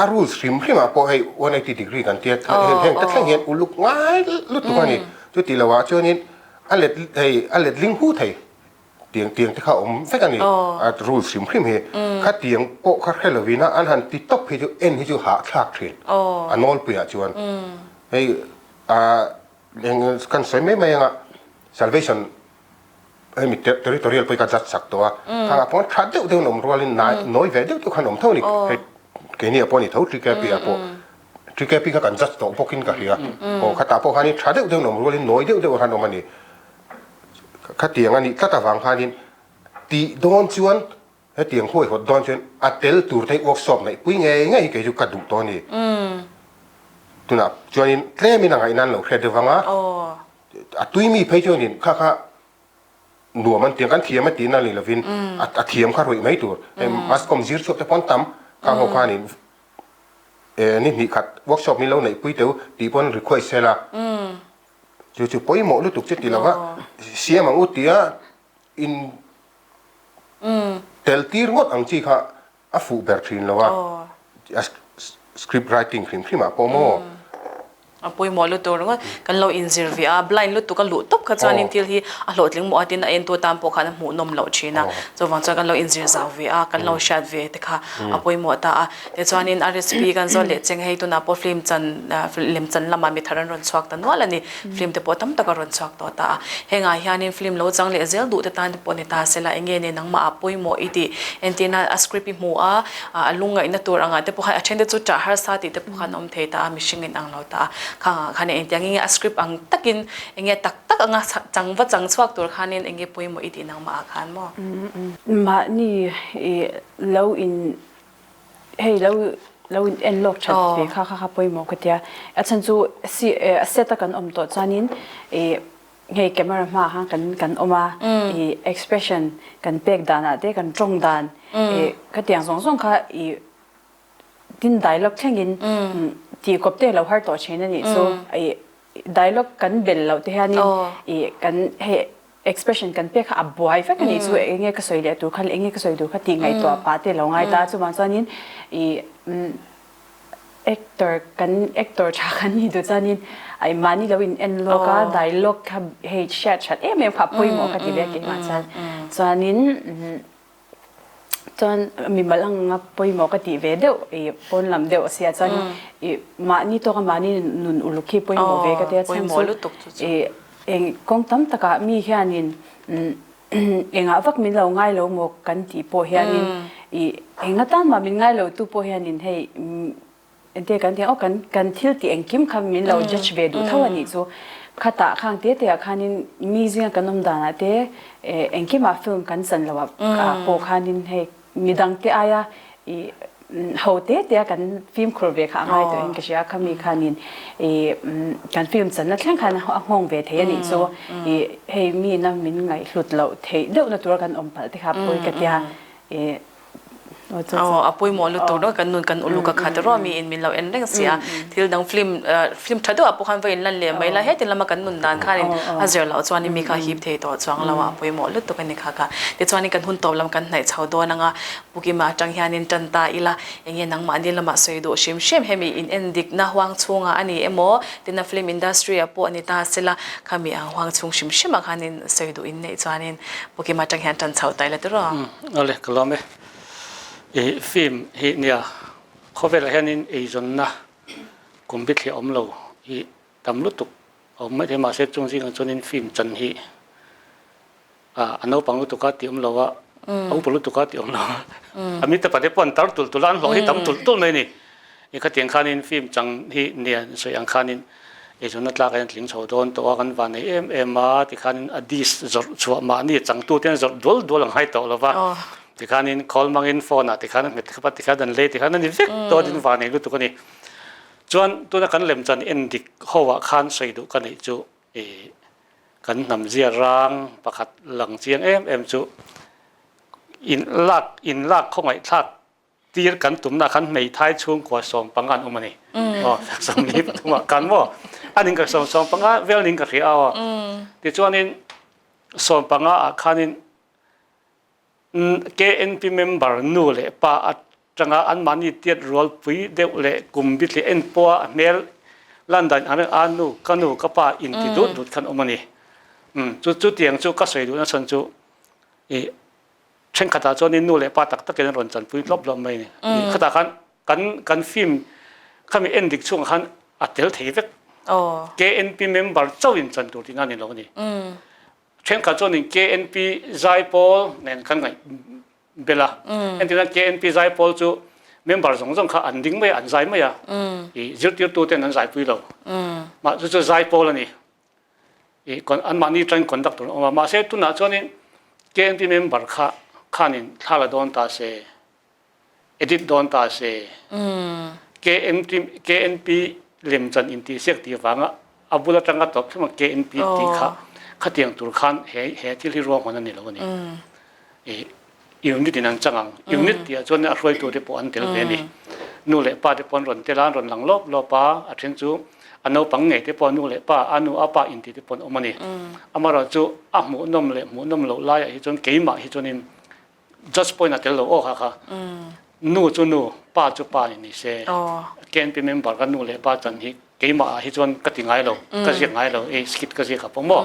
A rules hrim hrim ah pawh hei 180 degree kan tia heng te thleng hian uluk ngai lutuk a ni. Chuti lo ah chuanin a let hei a let ling hu thei tiang tiang te kha awm vek a ni. A rules hrim hrim hi kha tiang pawh kha hre lovin a an han ti tawp hi chu en hi chu hahthlak thin a nawlpui ah chuan hei ah eng kan sawi mai mai anga salvation Hemi territorial pawh hi ka judge sak tawh a, khangah pawh tha deuh deuh an awm rualin nawi ve deuh deuh khan awm tho a ni. Hei keini ah pawh a ni tho TKP ah pawh TKP kha kan judge tawh bawkin ka hria. Aw khatah pawh khanin tha deuh deuh an awm rualin nawi deuh deuh khan awm a ni. Khatiang a nih tlat avang khanin tih dawn chuan hetiang huaihawt dawn chuan a tel tur te hi workshop neih pui ngei ngei hi kei chu ka duh tawh a ni. Tunah chuanin tlemin a ngaih nan lo hriat deuh vang a. A tui mi phei chuanin kha kha nuam an tiang kan thiam a tihna ni lovin a thiam kha ruih mai tur. Hei Mascom zir chhuak te pawn tam khang ho khanin ni hnih khat workshop min lo neih pui teu tih pawn request sela chu chu pawimawh lutuk chu ti lova siam ang u tia in tel tir ngawt ang chi kha A fuh ber thin lo a, a script writing hrim hrim ah pawh maw? A pawimawh lutuk ringawt. Kan lo inzir ve a, blind lutuk a luh tawp kha chuanin thil hi a hlawhtling mawh a tin a entu atan pawh khan a hmuhnawm loh thin a. Chuvang chuan kan lo inzir zau ve a, kan lo hriat ve te kha a pawimawh ta a. Tichuanin RSP kan zawt leh cheng hei tunah pawh film chan lem chan lamah mi thar an rawn chhuak ta nual a ni. Film te pawh tam tak a rawn chhuak tawh ta a. Hengah hianin film lo chang leh zel duh te tan te pawh ni ta sela enge ne nangmah ah pawimawh i tih entirna a script i hmu a, a lungngaihna tur angah te pawh khan a then te chu ṭah harsa tih te pawh khan a awm thei ta a, mihring in ang lo ta a. Khangah khan engtiang enge a script ang takin enge tak tak anga chang va chang chhuak tur khanin enge pawimawh i tih nangmah ah khan maw? Mahni i lo in Hei lo lo in en lawk that ve kha kha kha pawimawh ka tia. A chhan chu si a set a kan awm tawh chuanin ih hei camera hmaah khan kan kan awm a, ih expression kan pek danah te kan tawng dan ih khatiang zawng zawng kha ih tin dialogue thlengin tih kawp te lo har tawh thin a nih chu. Ih dialogue kan bel loh te hianin ih kan hei Expression kan pek kha a buai vek a nih chu eng nge ka sawi leh tur kha leh eng nge ka sawi tur kha tih ngaihtuah pah te lo ngai ta a chuvang chuanin ih actor kan actor tha kan nih duh chuanin ai mahni lo in en lawk a dialogue kha hei hriat that em em kha a pawimawh ka ti ve a keimah chuan chuanin Chuan mimal anga pawimawh ka tih ve deuh i pawn lam deuh a sia chuan i mahni tawka mahni nun uluk hi pawimawh ve ka tia chhan chu i eng kawng tam takah mi hianin engah vak min lo ngai lo maw kan tih pawh hianin i enga tan mah min ngai lo tu pawh hianin hei Engtia kan tih ang aw kan kan thil tih engkim kha min lo judge ve duh tho a nih chu. Khatah khang te te ah khanin mi zinga kan awm danah te engkimah film kan chan loh ah pawh khanin hei midang te aia ih ho te te a kan fimkhur ve kha a ngai tawhin ka hria. Khami khanin ih kan film channa thleng khan a nghawng ve thei a nih chu. Ih hei mi ina min ngaihhlut loh theih deuhna tura kan awm palh te kha pawi ka tia ih Aw, a pawimawh lutuk ringawt kan nun kan uluk a khat erawh mi in min lo en reng si a, thil dang film film tha deuh ah pawh khan va in lan leh mai la heti lama kan nun dan khan in a zir loh chuan in mi kha hip thei tawh chuang lo a, a pawimawh lutuk a ni kha kha. Tichuan in kan hun tawp lam kan hnaih chho dawn ang a, Pukima atang hian in tan ta ila eng nge nangmahni lamah sawi duh hrim hrim hemi in en dikna huang chhungah a ni emaw tina film industry ah pawh a ni ta sela khami ang huang chhung hrim hrim ah khan in sawi duh in neih chuan in Pukima atang hian tan chho ta ila tiraw. Awle ka lawm e. I film hi nia khawvelah hianin eizawnna kum bithliah awm lo hi tam lutuk a awm mai thei mahse chung zingah chuanin film chan hi a naupang lutuk a tih awm lo a, a upa lutuk a tih awm lo a, a mite pate pawh an tar tulh tulh a, an hlawh hi tam tulh tulh mai a ni. I khatiang khanin film chang hi nia sawi ang khanin eizawnna tlak hian tling chho dawn tawh a, kan van nei em em a tikhanin a disc zawrh chhuah mahni changtu te an zawrh dual dual ang hai tawh lo va, tikhanin call hmangin phone ah tikhan a hmet khawp a tikhan an lei tikhan a ni vek tawh a tin van nei lutuk a ni. Chuan tuna kan lemchan en dik ho ah khan sawi duh ka neih chu ih kan hnam zia rang pakhat lang chiang em em chu in lak in lak khawngaihthlak Tir kan tumna khan hmeithai chhungkua 15 an awm a ni. Aw, 43 ah kan maw? A ning ka 15 vel ning ka hria a aw. Tichuanin 15 ah khanin KNP member nu leh pa a. Tanga anmahni tiat rualpui deuh leh kum bithli en pawha a hmel lan dan ang reng a nu ka nu ka pa inti dut dut khan awm a ni. Umm chu chutiang chu ka sawi duhna chhan chu ih thenkhatah chuanin nu leh pa tak takin an rawn chanpui hlawp hlawp mai a ni. Ih khatah khan kan kan film khami en dik chhungah khan a tel thei vek. KNP member chauhin chan tur tihna a ni lo a ni. Thenkhat chuanin KNP zaipawl nen kan ngaih bel a. Entirna KNP zaipawl chu member zawng zawng kha an ding mai a, an zai mai a. I zirtirtu ten an zaipui lo. Mah chu chu zaipawl a ni. I anmahni atangin conductor an awm a. Mahse tunah chuanin KNP member kha khanin thla la dawn ta se. Edit dawn ta se. KNP KNP lemchan intihsiak tih vanga a bul atanga tawp thleng a KNP tih kha khatiang tur khan he he thil hi ruahman a ni lo a ni. I unit in an chang ang. Unit tih ah chuan a hruaitu te pawh an tel ve a ni. Nu leh pa te pawh an rawn tel a, an rawn lang lawp lawp a, a then chu a naupang ngei te pawh nu leh pa, a nu a pa intih te pawh an awm a ni. Amaherawhchu a hmuhnawm leh hmuhnawm loh laiah hi chuan keimah hi chuanin Judge pawhin a tel lo aw kha kha. Nu chu nu, pa chu pa ni ni se. KNP member ka nu leh pa chan hi keimah ah hi chuan ka ti ngai lo, ka ziak ngai lo, ei skit ka ziak a pawh maw.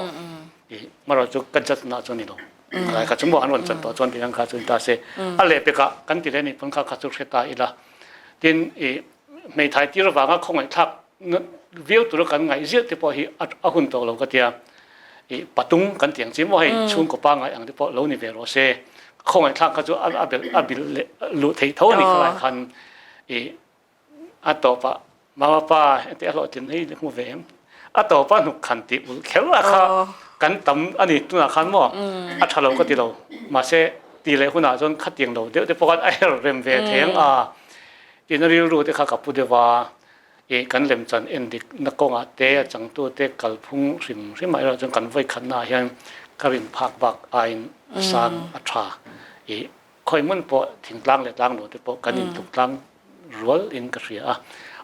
I marawh chu ka judge na chu ni lo. Khalai kha chu maw an rawn chan tawh chuan tiang kha chu ni ta se. A leh pekah kan ti leh nih pawn kha kha chu hre ta ila. Tin i hmeithai tir avanga khawngaihthlak viau tura kan ngaih ziah te pawh hi a hun tawh lo ka tia. I patung kan tih ang chi maw hei chhungkaw pangngai ang te pawh lo ni ve rawh se. Khawngaihthlak kha chu a belh a bilh leh luh theih tho a ni khalai khan i a tawpah mama pa heti a hlawhtlin hei hmu ve em. A tawpa hnuk khan tih ulh kher a kha kan tam a ni tunah khan maw a tha lo ka ti lo. Mahse ti leh hunah chuan khatiang lo deuh te pawh khan a her rem ve thei ang a. Ina rilru te kha ka pu deuh a. I kan lemchan en dik na kawngah te a changtu te kalphung hrim hrim ah erawh chuan kan vawi khatna ah hian ka rin phak bak aiin a sang a tha. I khawi hmun pawh thingtlang leh tlanglo te pawh kan intuk tlang rual in ka hria a.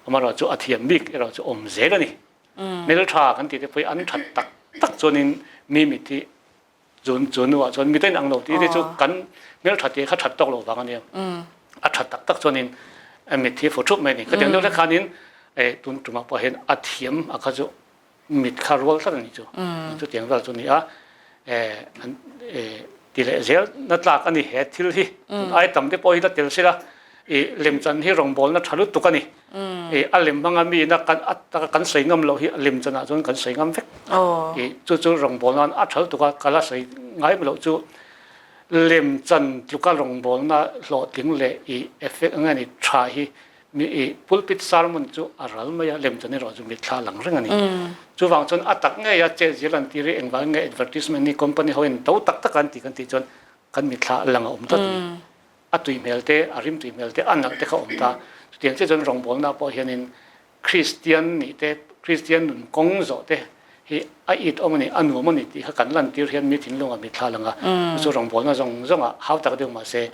Amaherawh chu a thiam bik erawh chu awm zel a ni. Hmeltha kan tih te pawh hi an that tak tak chuanin mi mit hi Chun chu nuah chuan miten ang lo tih te chu kan hmeltha tih kha that tawk lo vang a nia. A that tak tak chuanin mit hi fu thup mai a ni. Khatiang deuh hlek khanin tun tumah pawh hian a thiam a kha chu mit kha rual tlat a nih chu. Chutiang vel chu a ni a. Ti leh zel na tlak a ni he thil hi. Tun ai tam te pawh hi la tel sila i lemchan hi rawngbawlna tha lutuk a ni. I a lem hmanga mi ina kan a taka kan sawi ngam loh hi a lemchan ah chuan kan sawi ngam vek. I chu chu rawngbawlna a tha lutuk a ka la sawi ngai loh chu lemchan tluka rawngbawlna hlawhtling leh i effect eng nge ni tha hi mi i pulpit sermon chu a ral mai a lemchan erawh chu mitthla a lang reng a ni. Chuvang chuan a tak ngei a chet zel an tir hi engvangin nge advertisement hi company ho in to tak tak a an tih kan tih chuan kan mitthla a lang a awm tlat a ni. A tui hmel te, a rim tui hmel te, a nalh te kha a awm ta. Chutiang chiah chuan rawngbawlna pawh hianin Kristian nih te, Kristian nun kawng zawh te hi a it awm a ni, a nuam a ni tih kha kan lantir hian mi thinlungah mitthla a lang a. Chu chu rawngbawlna zawng zawngah hau tak deuh mah se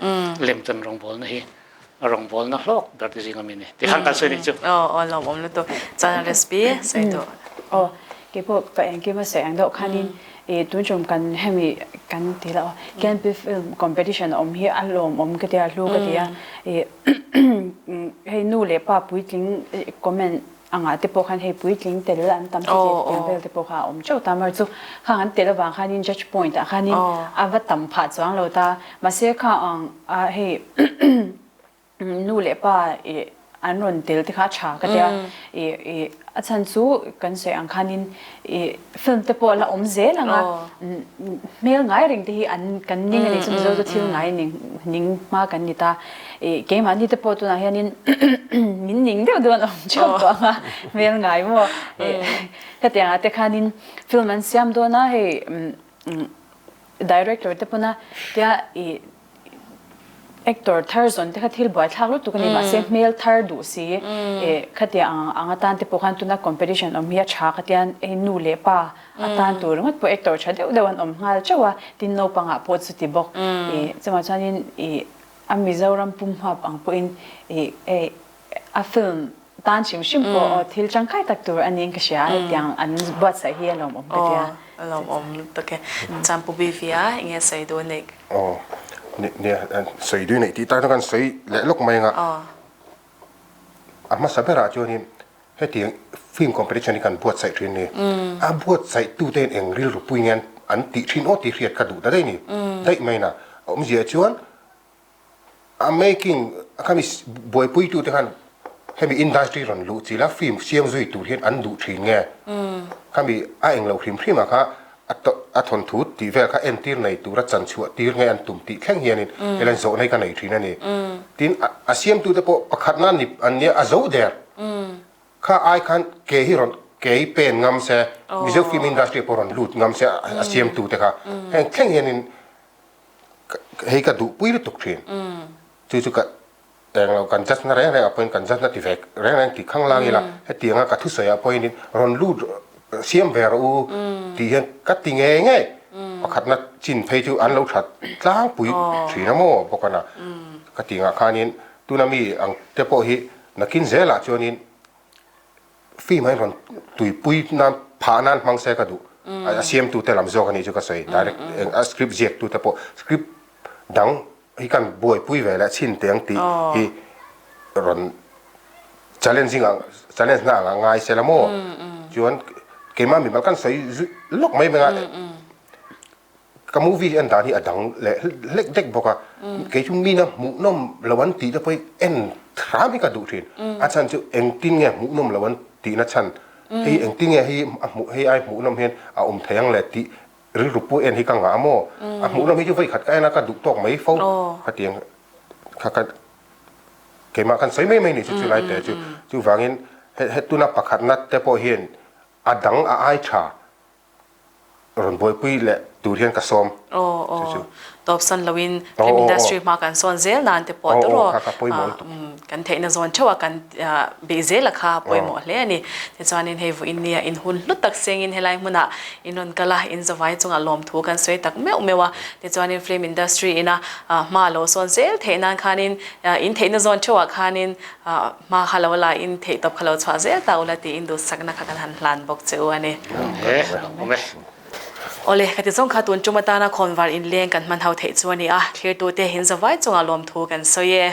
lemchan rawngbawlna hi rawngbawlna hlawk ber te zing a mi a ni. Tikhan kan sawi nih chu. Aw aw lawmawm lutuk. Chuan recipe sawi tawh. Aw keipawh ka engkim a sawi ang deuh khanin I tun tum kan hemi kan ti lo KNP film competition a awm hi a lawmawm ka ti a, hlu ka ti a. I hei nu leh pa puitling comment angah te pawh khan hei puitling tel an tam chi tiang vel te pawh kha a awm teuh ta mar chu khang an tel avang khanin judge point ah khanin a va tam phah chuang lo ta. Mahse kha ang a hei Nu leh pa i an rawn tel te kha a tha ka tia i i a chhan chu kan sawi ang khanin i film te pawh a la awm zel ang a hmel ngai reng te hi an kan ning a ni chu Mizo chu thil ngai ning ning hma kan ni ta i keimahni te pawh tunah hianin min ning deuh deuh an awm teuh tawh ang a hmel ngai maw i hetiang ah te khanin film an siam dawn a hei director te pawn a tia i Actor thar zawn te kha thil buaithlak lutuk a ni mahse hmel thar duh si eh khatia ang ang atan te pawh khan tuna competition awm hi a tha khatian hei nu leh pa atan tur ringawt pawh actor tha deuh deuh an awm nghal teuh a tin naupangah pawh chuti bawk ih chuvang chuanin ih a Mizoram pum huap ang pawhin ih hei A film tan hrim hrim pawh aw thil tangkai tak tur a niin ka hria a, hetiang an buatsaih hi a lawmawm ka tia. Aw, a lawmawm lutuk e. Chuan Pu Bivia, eng nge sawi duh a nih? Aw, Nia, sawi dui neih tih tak chuan kan sawi leh lawk mai ang a. A hmasa berah chuanin hetiang film competition hi kan buatsaih thin a ni. A buatsaihtute'n eng rilru pui nge an tih thin aw tih hriat ka duh ta daih a ni. Daih mai na. A awmzia chuan A making a khami buaipuitu te khan hemi industry rawn luh chilh a film siam zui tur hian an duh thin nge? Khami a englo hrim hrim ah kha a thawnthu tih vel kha entir nei tura chan chhuah tir nge an tum tih thleng hianin helai zawhna hi ka nei thin a ni. Tin a siamtu te pawh pakhatna an ni an nia a zo der kha ai khan ke hi rawn ke hi pen ngam se Mizo film industry ah pawh rawn lut ngam se a siamtu te kha heng thleng hianin Hei ka duhpui lutuk thin. Chu chu ka englo kan judge na reng reng ah pawhin kan judge na ti ve reng reng tih khang lang ila hetianga ka thusawi ah pawhin rawn lut siam ve rawh u tih hian ka ti ngei ngei. Pakhatna chin phei chu an lo that tlangpui thin a maw bawk a na. Ka ti ngah khanin tuna mi ang te pawh hi nakin zelah chuanin Film hi rawn tuipui nan phah nan hmang se ka duh. A siamtu te lam zawk a nih chu ka sawi. Direct eng a script ziaktu te pawh script dang hi kan buaipui ve leh chhin teh ang tih hi rawn challenging ang challenge na ang a ngai se la maw. Chuan keimah mimal kan sawi zui lawk mai mai a. Ka movie en dan hi a dang leh hlek dek bawk a, kei chu mina hmuhnawm lo an tih te pawh hi en hram hi ka duh thin. A chhan chu engtin nge hmuhnawm lo an tihna chhan hei engtin nge hei a hmuh hei ai hmuhnawm hian a awm thei ang le tih rilru pawh en hi ka ngah maw. A hmuhnawm hi chu vawikhat ka en a ka duh tawk mai fo khatiang kha ka keimah khan sawi mai mai ni chu chulai te chu. Chuvangin he tuna pakhatna te pawh hian a dang a ai tha rawn buaipui leh tur hian ka sawm. Aw aw, tawpsan loin film industry hma kan sawn zel nan te pawh tawrh aw, kan theihna zawn theuh a kan beih zel a kha pawimawh hle a ni. Tichuanin hei vawiin nia in hun hlu tak sengin helai hmunah in rawn kal a, in zavai chungah lawmthu kan sawi tak meuh meuh a. Tichuanin film industry ina hma lo sawn zel theih nan khanin in theihna zawn theuhah khanin Hma kha lo la in theih tawp kha lo chhuah zel ta ula tiin duhsakna kha kan han hlan bawk che u a ni. Awle, ka ti zawng kha tun tum atana khawnvar inleng kan hman ho theih chu a ni a, thlirtute in zavai chungah lawmthu kan sawi e.